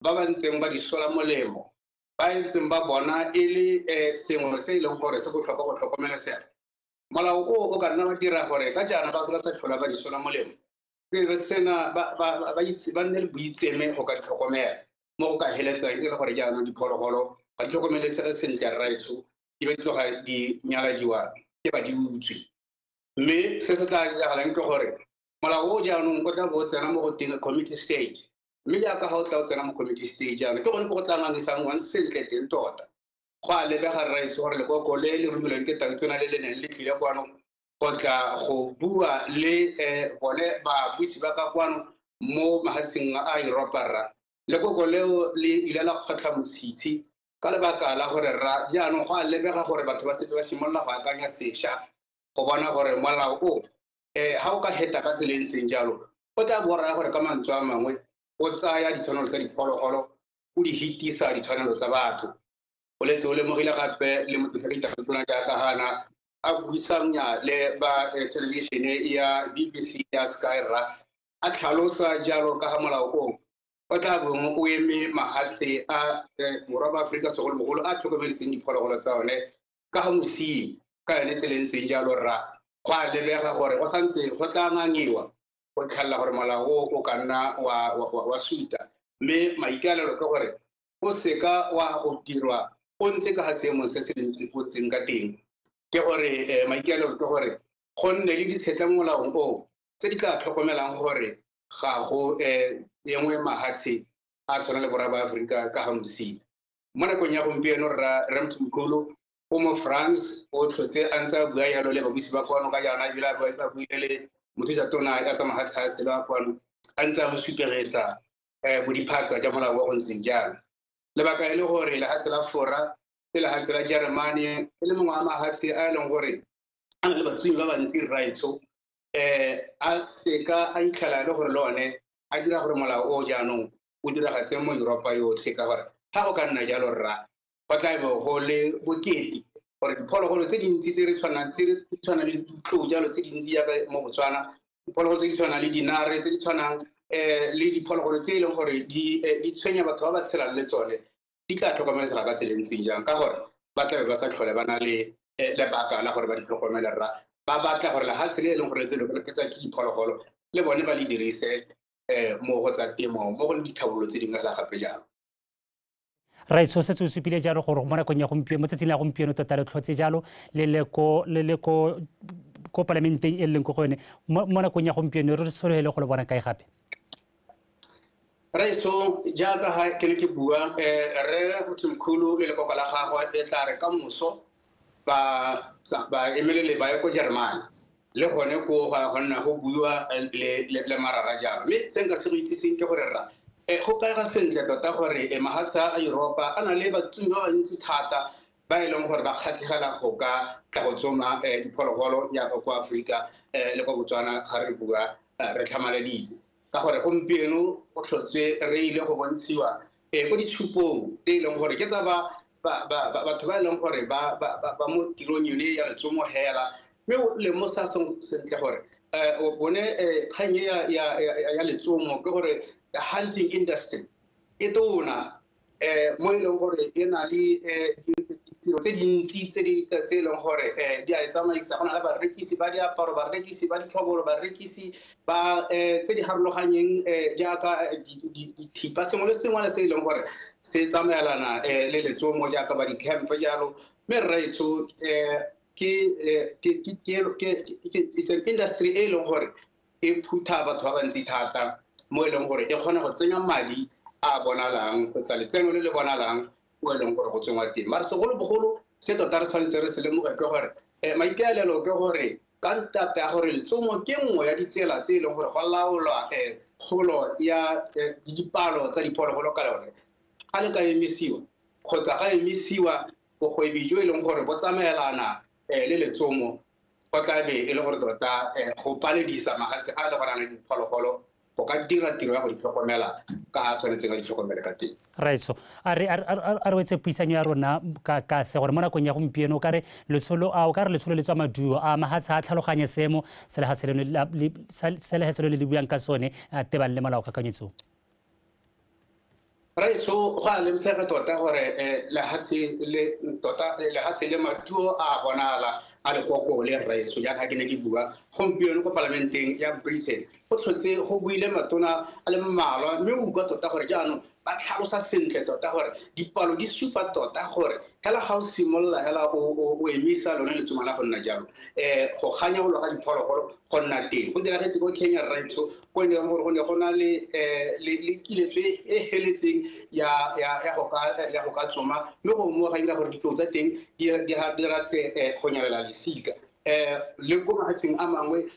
ba ba ntseng ba di sola molemo, ba ntseng ba bona e le sengwe se e leng gore se botlhokwa go tlhokomelesega. Molao o o ka nna wa dira gore ka jaana ba se ba sa tlhola ba di sola molemo, ba sena ba nne le boitseme go ka di tlhokomela, mo go ka heletsang e le gore jaanong diphologolo ga di tlhokomelesege sentle rraetsho, di be di tloga di nyaladiwa ke ba di utswe. Mme se se tla diragalang ke gore molao o jaanong o tla bo o tsena mo go teng committee stage, mme jaaka ga o tla o tsena mo committee stage jaanong ke gone ko go tla ngangisanngwang sentle teng tota. Go a lebega rraetsho gore lekoko le le romilweng ke Tautona le le neng le tlile kwano go tla go bua le bone babusi ba ka kwano mo mahatsheng a Europa rra, lekoko leo le ile la kgotlha motshitshi ka lebaka la gore rra jaanong go a lebega gore batho ba setse ba simolola go akanya sešwa go bona gore molao o ga o ka heta ka tsela e ntseng jalo, o tla bo raya gore ka mantswe a mangwe o tsaya ditshwanelo tsa diphologolo o di hitisa ditshwanelo tsa batho. O letse o lemogile gape le motlotlegi Tautona jaaka gana a buisanya le ba thelebišene ya BBC ya Sky rra, a tlhalosa jalo ka ga molao o o tla bong o eme mahatshe a borwa ba Aforika segolobogolo a tlhokomediseng diphologolo tsa one ka ga mosenyi ka yone tsela e ntseng jalo rra. Go a lebega gore go santse go tla ngangiwa go tlhalela gore molao o o ka nna wa suta, mme maikaelelo ke gore o seka wa go dirwa o ntse ka ga seemo se se ntseng ka teng. Ke gore maikaelelo ke gore go nne le ditshetla mo molaong o tse di tla tlhokomelang gore ga go engwe mahatshe a tshwana le borwa ba Aforika ka ga mosenyi. Mo nakong ya gompieno rra Mthimkhulu o mo France, o tlhotse a ntse a bua jalo le babusi ba kwano ka jaana, ebile a buile le mothusa-tona ya tsa mahatshe a sele a kwano, a ntse a mo supegetsa bodiphatsa jwa molao wa go ntseng jalo. Lebaka e le gore lehatshe la Fora le lehatshe la Jeremane e le mongwe wa mahatshe a e leng gore a na le batsomi ba bantsi rraetsho, a seka a itlhela le gore le one a dira gore molao o jaanong o diragatse mo Europa yotlhe, ka gore ga go ka nna jalo rra go tla be go le bokete gore diphologolo tse dintsi tse di tshwanang le ditlou jalo tse dintsi jaaka mo Botswana, diphologolo tse di tshwanang le dinare, tse di tshwanang le diphologolo tse e leng gore di tshwenya batho ba ba tshelang le tsone, di tla tlhokomelesega ka tsela e ntseng jang, ka gore ba tlabe ba sa tlhole ba na le lebaka la gore ba di tlhokomele rra. Ba batla gore lehatshe le e leng gore tse ke tsa ke diphologolo le bone ba le dirise mo go tsa temo, mo go le ditlhabololo tse dingwe fela gape jalo. Rraetsho, setse o supile jalo gore mo nakong ya gompieno, mo tsatsing la gompieno tota le tlhotse jalo le le ko palamenteng e leng ko go yone. Mo nakong ya gompieno re sologele go le bona kae gape? Rraetsho, jaaka ga ke ne ke bua, rre Mthimkhulu le lekoko la gagwe e tla re ka moso ba emelele ba ye ko Jeremane, le gone ko go ya go nna go buiwa le marara jalo. Mme se nka se go itsiseng ke gore rra go kaega sentle tota gore mahatshe a Europa a na le batsomi ba bantsi thata ba e leng gore ba kgatlhegela go ka tla go tsoma diphologolo jaaka kwa Aforika le kwa Botswana ga re bua re tlhamaleditse. Ka gore gompieno go tlhotswe re ile go bontshiwa ko ditshupong tse e leng gore ke tsa batho ba e leng gore ba mo tirong yone ya letsomo hela, mme o lemosa sentle gore bone kgang e ya letsomo ke gore the hunting industry e tona mo e leng gore e na le ditiro tse dintsi tse e leng gore di a e tsamaisa. Go na le barekisi ba diaparo, barekisi ba ditlhobolo, barekisi ba tse di harologanyeng jaaka dithipa, sengwe le sengwe se e leng gore se tsamaelana le letsomo jaaka ba di-camp jalo. Mme rraetsho, ke it's an industry e leng gore e phutha batho ba bantsi thata, mo e leng gore e kgona go tsenya madi a bonalang kgotsa letseno le le bonalang mo e leng gore go tsengwa teng. Mara segolobogolo Se tota re tshwanetse re se lemoge ke gore maikaelelo ke gore ka ntata ya gore letsomo ke nngwe ya ditsela tse e leng gore go laolwa kgolo ya dipalo tsa diphologolo ka yone. Ga le ka emisiwa kgotsa ga emisiwa bogwebi jo e leng gore bo tsamaelana le letsomo, go tla be e le gore tota go paledisa mafatshe a le go nang le diphologolo go ka dira tiro ya go di tlhokomela ka ga tshwanetseng a di tlhokomele ka teng. Raitso, a re wetse puisanyo ya rona ka se gore mo nakong ya gompieno o ka re letsholo le tswa maduo a mahatshe a tlhaloganye seemo se lehatshe leno le buang ka sone tebang le molao kakanyetso. Raitso, go a lemosega tota gore lehatshe le maduo a bonala a lekoko le raitso jaaka ke ne ke bua gompieno ko palamenteng ya Britain go tlhotse go buile matona a le mmalwa, mme o utlwa tota gore jaanong ba tlhalosa sentle tota gore dipalo di supa tota gore hela ga o simolola hela o emisa lone letsomo la go nna jalo, go ganyaolwa ga diphologolo go nna teng. Go diragetse ko Kenya raitso, ko e leng gore go ne go na le kiletso e feletseng ya go ka tsoma, mme go mo ga dira gore ditlou tsa teng di rate go nyalela lesika. Le ko mafatsheng a mangwe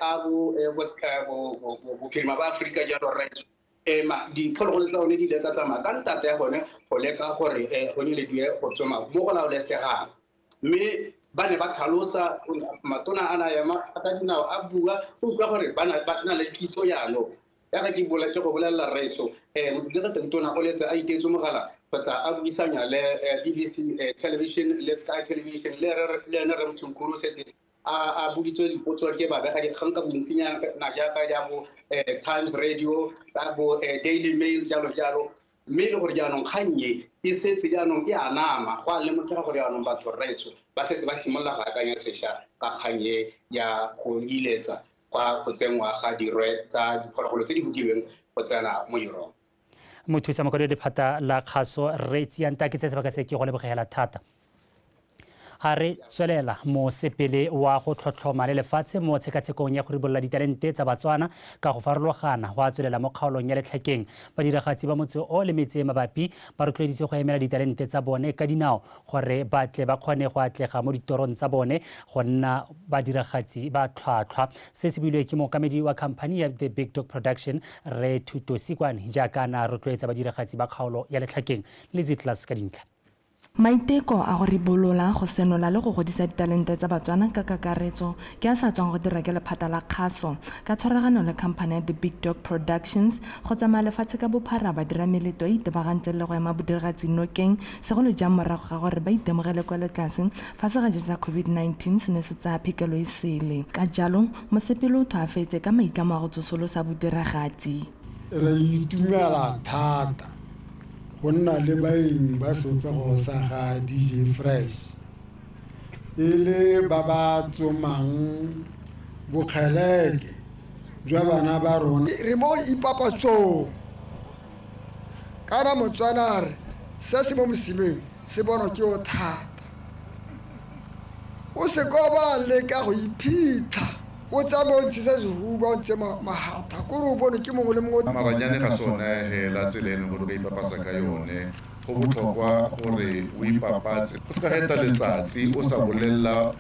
a bophirima ba Aforika jalo raitso, diphologolo tsa one di ile tsa tsamaya ka ntata ya bone go leka gore go nyelediwe go tsoma mo go laolesegang. Mme ba ne ba tlhalosa matona a na ema ka dinao a bua, o utlwa gore ba na le kitso jaanong. Ya ga ke go bolelela raitso, motlotlegi Tautona o letse a iteetse mogala kgotsa a buisanya le BBC television le Sky television le ene Rre Mthimkhulu setse a boditswe dipotso ke babegadikgang ka bontsinyana jaaka ya bo Times Radio, ya bo Daily Mail jalo jalo. Mme e le gore jaanong kgang e setse jaanong e a nama, go a lemotshega gore jaanong batho raitso ba setse ba simolola go akanya sešwa ka kgang e ya go iletsa kwa go tsenngwa ga dirwe tsa diphologolo tse di hodilweng go tsena mo Europe. Mothusa mokwadi wa lephata la kgaso Rre Tsianta, ke tse sebaka se ke go lebogela thata. Ha re tswelela mosepele wa go tlhotlhoma le lefatshe mo tshekatshekong ya go ribolola ditalente tsa Batswana ka go farologana go a tswelela mo kgaolong ya Letlhakeng. Badiragatsi ba motse o le metse e mabapi ba rotloeditswe go emela ditalente tsa bone ka dinao gore ba tle ba kgone go atlega mo ditorong tsa bone go nna badiragatsi ba tlhwatlhwa. Se se builwe ke mookamedi wa khamphani ya The Big Dog Production Rre Thuto Sikwane jaaka a na rotloetsa badiragatsi ba kgaolo ya Letlhakeng le Zitlas ka dintlha. Maiteko a go ribolola, go senola le go godisa ditalente tsa Batswana ka kakaretso ke a sa tswang go dira ke lephata la kgaso ka tshwaragano le khamphani ya The Big Dog Productions go tsamaya lefatshe ka bophara ba dira meleto e itebagantseng le go ema bodiragatsi nokeng, segolo jang morago ga gore ba itemogele kwa letlase fa segaje sa COVID-19 se ne se tsaya phekelo e sele. Ka jalo mosepele o thwaafetse ka maitlamo a go tsosolosa bodiragatsi. Re itumela thata go nna le baeng ba sefego sa ga DJ Fresh e le ba ba tsomang bokgeleke jwa bana ba rona. Re mo ipapatsong kana Motswana a re se se mo mosimeng se bonwa ke o thata, o se ko ba leka go iphitlha o tsamaya o ntshisa sehuba o ntse mahatha kore o bone ke mongwe le mongwe. Maranyane ga sone hela tsela e leng gore o ka ipapatsa ka yone. Go botlhokwa gore o ipapatse, go seka ga eta letsatsi o sa bolelela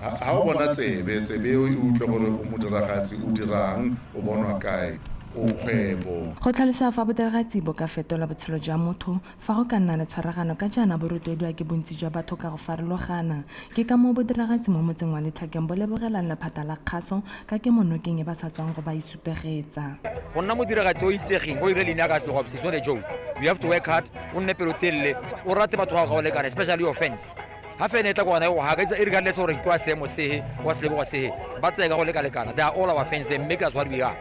ha o bona tsebe e utlwe gore o modiragatsi o dirang, o bonwa kae, o kgwebo. Go tlhalosa fa bodiragatsi bo ka fetola botshelo jwa motho fa go ka nna le tshwaragano ka jaana bo rotloediwa ke bontsi jwa batho ka go farologana. Ke ka moo bodiragatsi mo motseng wa Letlhakeng bo lebogelang lephata la kgaso ka kemonokeng e ba sa tswang go ba isupegetsa. Go nna modiragatsi o itsegeng o ire leina ka selogo, it's not a joke. You have to work hard, o nne pelotelele, o rate batho ba go lekana, especially your fans. Ha fene e tla go gona go haka regardless gore ke wa seemo sehe, wa selebogo sehe, ba tseye ka go lekalekana. They are all our fans, they make us what we are.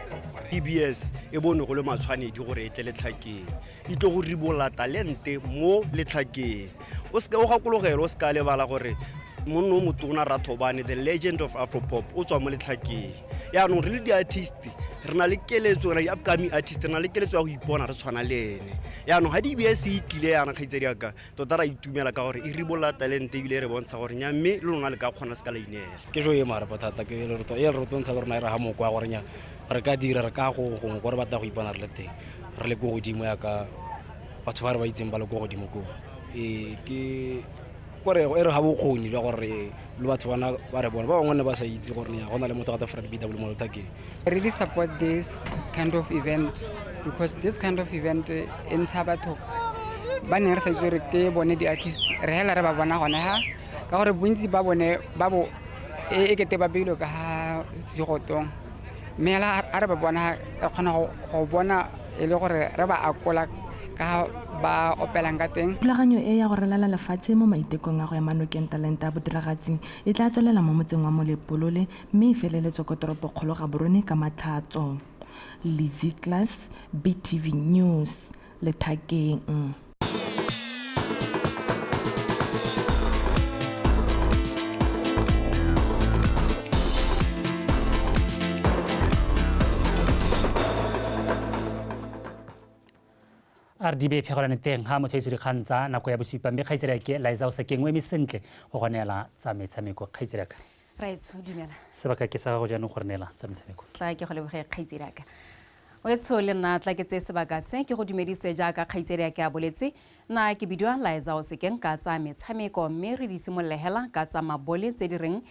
DBS e bone go le matshwanedi gore e tle Letlhakeng, e tlo go ribolla talente mo Letlhakeng. O seka o gakologela, o seka lebala gore monna o motona Rathobane, the legend of Afropop, o tswa mo Letlhakeng. Yaanong re le di-artist re na le keletso, re di-upcoming artist re na le keletso ya go ipona re tshwana le ene. Yaanong ga DBS e tlile yana kgaitsedi ya ka, tota ra itumela ka gore e ribolla talente ebile e re bontsha gore nya mme le lona le ka kgona se ka la ineela. Ke jo e marapo thata, ke e re rotontsha le rona e re ga mokwa gore nya re ka dira, re ka go gongwe ko re batla go ipona re le teng, re le ko godimo yaka batho ba re ba itseng ba le ko godimo koo. Ke Kore e re ga bokgoni jwa gore le batho bana ba re bone ba bangwe ne ba sa itse gore go na le motho gata Fred BW mo Letlhakeng. I really support this kind of event because this kind of event e ntsha batho ba neng re sa itse gore ke bone di-artist, re hela re ba bona gone ha ka gore bontsi ba bone ba bo e kete ba beilwe ka ha segotong, mme hela a re ba bona re kgona go bona e le gore re ba akola ka ba opelang ka teng. Thulaganyo e ya go ralala lefatshe mo maitekong a go ema nokeng talente ya bodiragatsi e tla tswelela mo motseng wa Molepolole mme e feleletswe ko toropokgolo Gaborone ka Matlhatso. Lizzy Class, BTV News, Letlhakeng. RDB phegelane teng ga motho itse dikgang tsa nako ya bosupa mme kgaitsedi ke Liza o Sakeng o eme sentle go go neela tsa metshameko. Kgaitsedi ka Raitso, dumela. Sebaka ke sa gago jaanong go re neela tsa metshameko. Tla ke go leboge kgaitsedi ka. O etsho le nna tla ke tse sebaka se ke go dumedise jaaka kgaitsedi ke a boletse nna ke bidiwa Liza o Sekeng ka tsa metshameko mme re di simolole hela ka tsa mabole tse di reng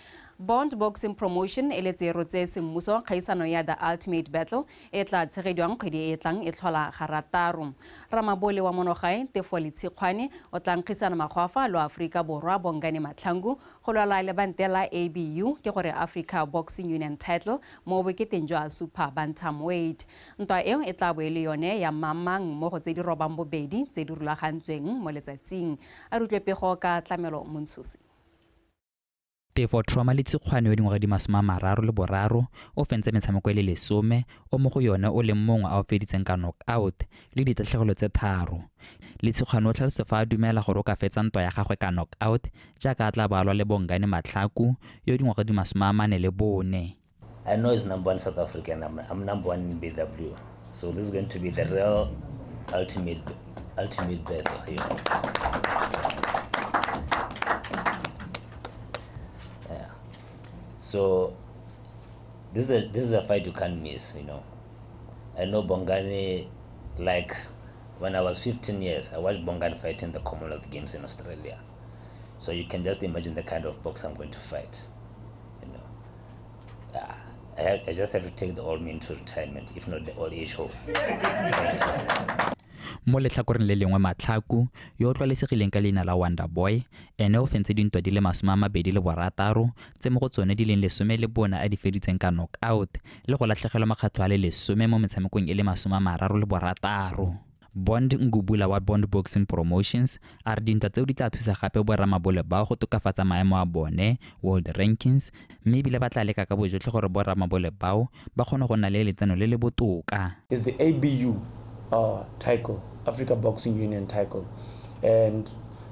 Bond Boxing Promotion e le tsero tse semmuso kgaisano ya The Ultimate Battle e tla tshegediwang kgwedi e tlang e tlhola garataro. Ramabole wa monogae Tefo Letshikgwane o tla nkgisana magwafa lo Afrika Borwa Bongani Matlhangu go lwala lebante la ABU ke gore Africa Boxing Union title mo boketeng jwa Super Bantamweight. Ntwa eo e tla bo e le yone ya mamang mo go tse di robang bobedi tse di rulagantsweng mo letsatsing. A re utlwe pego ka Tlamelo Montshosi. Tefo Trauma Letshikgwane wa dingwaga di 33 o fentse metshameko e le 10 o mo go yone o leng mongwe a o feditseng ka knockout le ditatlhegelo tse 3. Letshikgwane o tlhalosa fa a dumela gore o ka fetsa ntwa ya gagwe ka knockout jaaka a tla balwa le Bongani Matlhaku yo dingwaga di 44. I know he's number one South African. I'm number one in BW. So this is going to be the real ultimate battle, you know. Yeah. So this is a fight you can't miss, you know. I know Bongani, like when I was 15 years, I watched Bongani fight in the Commonwealth Games in Australia. So you can just imagine the kind of box I'm going to fight. You know. I just have to take the old man to retirement, if not the old age home. Mo letlhakoreng le lengwe Matlhaku yo o tlwaelesegileng ka leina la Wonder Boy ene o fentse dintwa di le 26 tse mo go tsone di leng 14 a di feditseng ka knockout le go latlhegelwa makgatlho a le 10 mo metshamekong e le 36. Bond Ngubula wa Bond Boxing Promotions a re dintwa tseo di tla thusa gape boramabole bao go tokafatsa maemo a bone world rankings mme ebile ba tla leka ka bojotlhe gore boramabole bao ba kgone go nna le letseno le le botoka. Is the ABU title, Africa Boxing Union title, and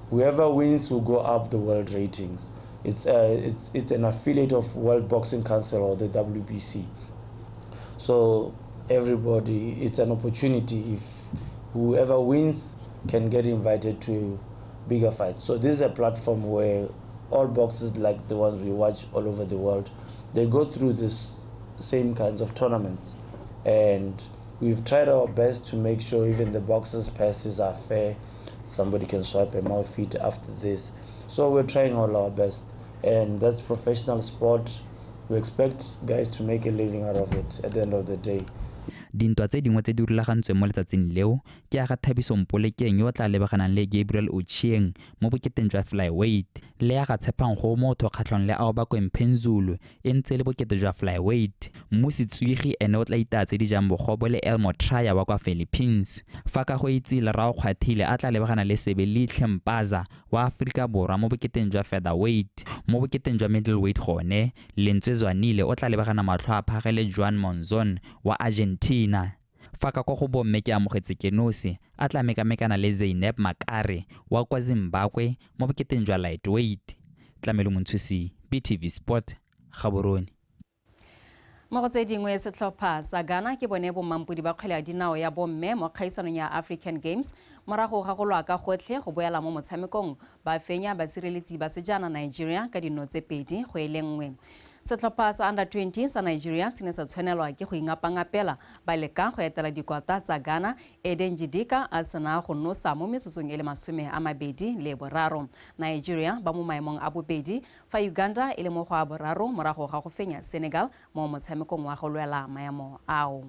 whoever wins will go up the world ratings. It's an affiliate of World Boxing Council or the WBC. So everybody, it's an opportunity if whoever wins can get invited to bigger fights. So this is a platform where all boxers like the ones we watch all over the world, they go through this same kinds of tournaments. And we've tried our best to make sure even the boxers' passes are fair. Somebody can swipe a mouth feet after this. So we're trying all our best. And that's professional sport. We expect guys to make a living out of it at the end of the day. Dintwa tse dingwe tse di rulagantsweng mo letsatsing leo ke a ga Thabiso Mpolekeng yo o tla lebaganang le Gabriel Ochieng mo boketeng jwa flyweight le ya ga Tshepang Gomotho kgatlhanong le Aobakwe Mphenzulu e ntse le bokete jwa flyweight. Mmusi Tswigi ene o tla itaya tse di jang bogobo le Elmo Traya wa kwa Philippines. Fa ka go itse Lerao Kgwathile a tla lebagana le Sebelihle Mpaza wa Aforika Borwa mo boketeng jwa featherweight. Mo boketeng jwa middleweight gone Lentswe Zwanile o tla lebagana matlho a phage le Juan Monzon wa Argentina. Fa ka kwa go bomme ke Amogetse Kenosi a tla mekamekana le Zainab Makare wa kwa Zimbabwe mo boketeng jwa lightweight. Tlamelo Montshosi, BTV Sport, Gaborone. Mo go tse dingwe setlhopha sa Ghana ke bone bomampodi ba kgwele ya dinao ya bomme mo kgaisanong ya African Games morago ga go lwa ka gotlhe go boela mo motshamekong ba fenya basireletsi ba sejana Nigeria ka dino tse 2-1. Setlhopha sa under 20 sa Nigeria se ne sa tshwanelwa ke go ingapangapela ba leka go etela dikwata tsa Ghana Eden Jidika a sena go nosa mo metsotsong e le 23. Nigeria ba mo maemong a bobedi fa Uganda e le mo go a boraro morago ga go fenya Senegal mo motshamekong wa go lwela maemo ao.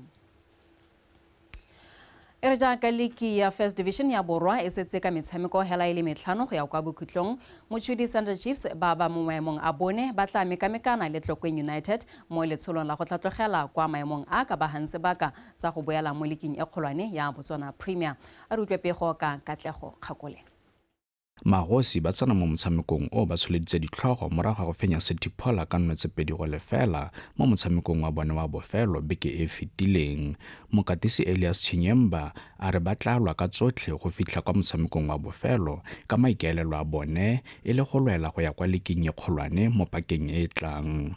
E re jaaka liki ya First Division ya Borwa e setse ka metshameko hela e le 5 go ya kwa bokhutlong, Mochudi Thunder Chiefs ba ba mo maemong a bone ba tla mekamekana le Tlokweng United mo letsholong la go tlhatlogela kwa maemong a ka bagang sebaka tsa go boela mo liking e kgolwane ya Botswana Premier. A re utlwe pego ka Katlego Kgakole. Magosi ba tsena mo motshamekong o ba tsholeditse ditlhogo morago ga go fenya City Pola ka 2-0 mo motshamekong wa bone wa bofelo beke e fetileng. Mokatisi Elias Chinyemba a re ba tla lwa ka tsotlhe go fitlha kwa motshamekong wa bofelo ka maikaelelo a bone e le go lwela go ya kwa liking e kgolwane mo pakeng e e tlang.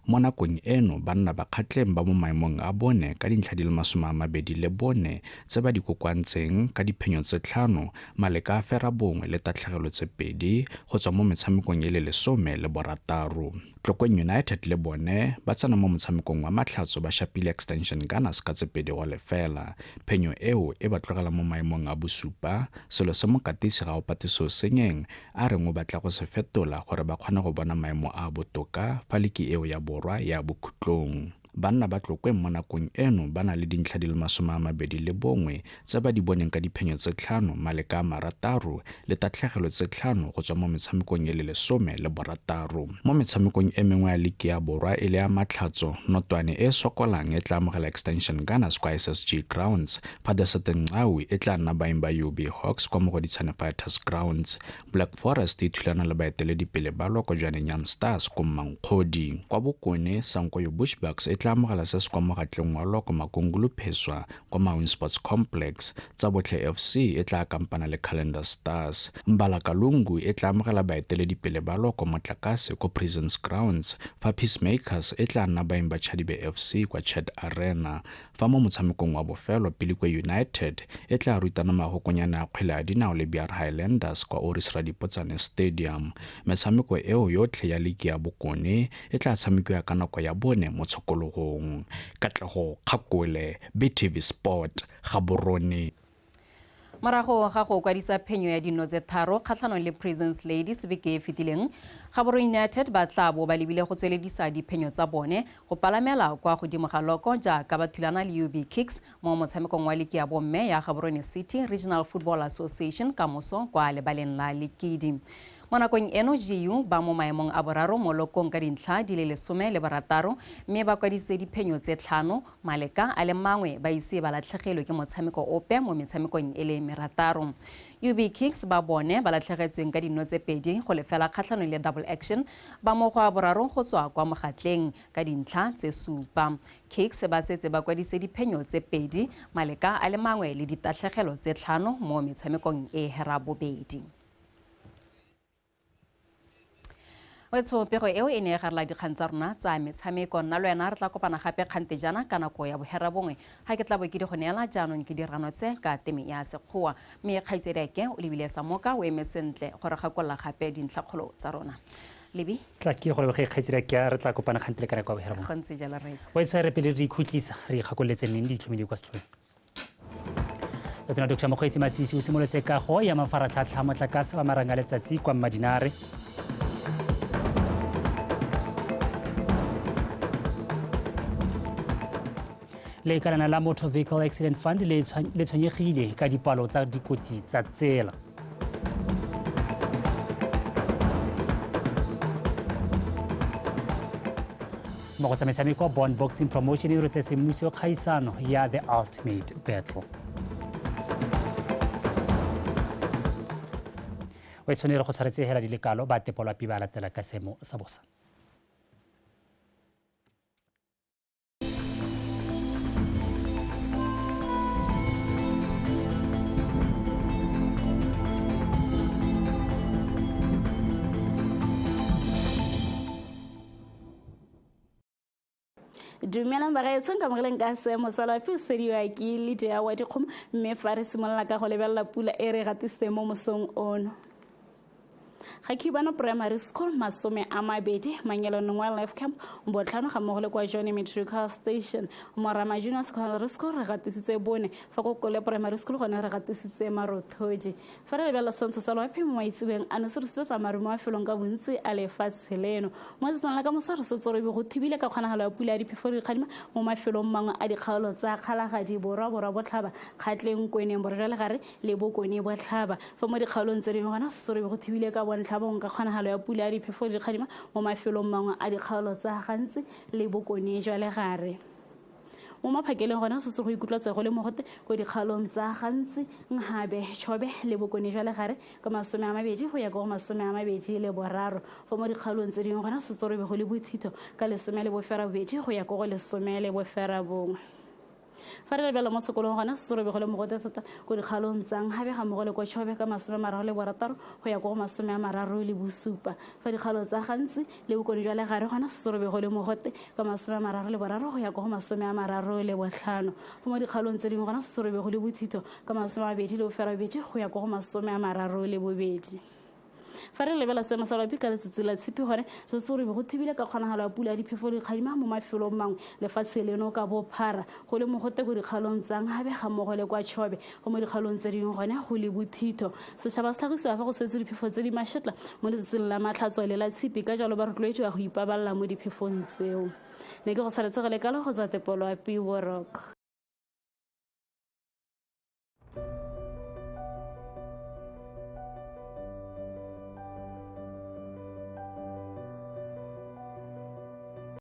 Mo nakong eno banna ba Kgatleng ba mo maemong a bone ka dintlha di le 24 tse ba di kokoantseng ka diphenyo tse 5, maleka a 9 le tatlhegelo tse 2 go tswa mo metshamekong e le 16. Tlokweng United le bone ba tsena mo motshamekong wa matlhatso ba shapile Extension Gunners ka 2-0. Phenyo eo e ba tlogela mo maemong a bosupa, selo se mokatisi ga o patiso senyeng a reng o batla go se fetola gore ba kgone go bona maemo a botoka fa liki eo ya Borwa ya bokhutlong. Banna ba Tlokweng mo nakong eno ba na le dintlha di le 21 tse ba di boneng ka diphenyo tse 5, maleka a 6 le tatlhegelo tse 5 go tswa mo metshamekong e le 16. Mo metshamekong e mengwe ya liki ya Borwa e le ya matlhatso, Notwane e sokolang e tla amogela Extension Gunners kwa SSG Grounds, fa Desert Nqawi e tla nna baeng ba UB Hawks kwa Mogoditshane Fighters Grounds. Black Forest e thulana le baeteledipele ba Loko Jwaneng Young Stars ko Mmankgodi. Kwa Bokone, Sankoyo Bushbucks e tla amogela se se kwa mogatleng wa Loko Makongulu Pheswa kwa Maun Sports Complex. Tsa Botlhe FC e tla kampana le Calendar Stars. Mbalakalungu e tla amogela baeteledipele ba Loko Motlakase ko Prisons Grounds, fa Peacemakers e tla nna baeng ba Chadibe FC kwa Chad Arena. Fa mo motshamekong wa bofelo, Pilikwe United e tla rutana magokonyana a kgwele ya dinao le BR Highlanders kwa Oris Radipotsane Stadium. Metshameko eo yotlhe ya liki ya Bokone e tla tshamekiwa ka nako ya 4 mo tshokologong. Katlego Kgakole, BTV Sport, Gaborone. Morago ga go kwadisa phenyo ya dino tse 3 kgatlhanong le Prisons Ladies beke e fetileng, Gaborone United ba tla bo ba lebile go tsweledisa diphenyo tsa bone go palamela kwa godimo ga loko jaaka ba thulana le UB Kicks mo motshamekong wa liki ya bomme ya Gaborone City Regional Football Association ka moso kwa lebaleng la Lekidi. Mo nakong eno GU ba mo maemong a boraro mo lokong ka dintlha di le 16 mme ba kwadisitse diphenyo tse 5, maleka a le mangwe ba ise ba latlhegelwe ke motshameko ope mo metshamekong e le 6. UB Kicks ba bone ba latlhegetsweng ka dino tse 2 go lefela kgatlhanong le Double Action ba mo go a boraro go tswa kwa mogatleng ka dintlha tse 7. Kicks ba setse ba kwadisitse diphenyo tse 2, maleka a le mangwe le ditatlhegelo tse 5 mo metshamekong e 8. Wetsho pego eo e ne e garela dikgang tsa rona tsa metshameko. Nna le wena re tla kopana gape kgante jana ka nako ya 9:30 ga ke tla bo ke di go neela jaanong ke dirano tse ka teme ya Sekgowa, mme kgaitsediake o lebile Samoka o eme sentle gore gakolola gape dintlhakgolo tsa rona. Lebi tla ke go leboge kgaitsediake, re tla kopana kgante le ka nako ya 9:30. Go ntse jalo rraetsho. Wetsho re pele re ikhutlisa re ikgakololetse neng di itlhomile kwa setlhoeng. Tona Dr. Mokgweetsi Masisi o simolotse kago ya mafaratlhatlha motlakase wa marang a letsatsi kwa Mmadinare. Lekalana la Motor Vehicle Accident Fund le tshwenyegile ka dipalo tsa dikotsi tsa tsela. Mo go tsa metshameko, Bond Boxing Promotion e rotse semmuso kgaisano ya The Ultimate Battle. O tshwanetse go tshwaretse hela dilekalo ba tepolwa pi ba latela ka seemo sa bosa. Dumelang bagaetsho, nka amogeleng ka seemo sa loapi o sediwa ke Lydia wa dikgomo, mme fa re simolola ka go lebelela pula e re gatisitseng mo mosong ono. Ga Kibano Primary School 20, Manyelonong Wildlife Camp 5 ga mmogo le kwa Johnny Metrical Station. Morama Junior Secondary School re gatisitse 4, fa ko Kole Primary School gone re gatisitse marothodi. Fa re lebelela setshwantsho sa loapi mo maitsebeng ano se re supetsa maru mo mafelong ka bontsi a lefatshe leno. Mo letsatsing la ka moso re setse re be go thibile ka kgonagalo ya pula ya diphefo le dikgadima mo mafelong mangwe a dikgaolo tsa Kgalagadi, Borwa, Borwa Botlhaba, Kgatleng, Kweneng, Borwa jwa Legare le Bokone Botlhaba. Fa mo dikgaolong tse dingwe gona se re be go thibile ka bontlhabongwe ka kgonagalo ya pula ya diphefo le dikgadima mo mafelong mangwe a dikgaolo tsa Gantsi le Bokone jwa Legare. Mo maphakeleng gona se se go ikutlwa go le mogote ko dikgaolong tsa Gantsi, Nhabe, Chobe le Bokone jwa Legare ka 20 go ya ko 23. Fa mo dikgaolong tse dingwe gona se se go le bothitho ka 18 go ya ko go 19. Fa re lebela mo sekolong gona se se go le mogote thata ko dikgaolong tsa Nhabe ga mmogo le ko Chobe ka 36 go ya ko go 37. Fa dikgaolo tsa Gantsi le Bokone jwa Legare gona se se go le mogote ka 33 go ya ko go 35. Fa mo dikgaolong tse dingwe gona se se go le bothitho ka 28 go ya ko go 32. Fa re lebela seemo sa loapi ka letsatsi la tshipi gone se se re go thibile ka kgonagalo ya pula ya diphefo le dikgadima mo mafelong mangwe lefatshe leno ka bophara, go le mogote ko dikgaolong tsa Nhabe ga mmogo le kwa Chobe, go mo dikgaolong tse dingwe gone go le bothitho. Setšhaba se tlhagisiwa fa go tshwetse diphefo tse di mašetla mo letsatsing la matlhatso le la tshipi, ka jalo ba rotloediwa go ipabalela mo diphefong tseo. Ne ke go saletse go le kalo go tsa Tepoloapi Borok.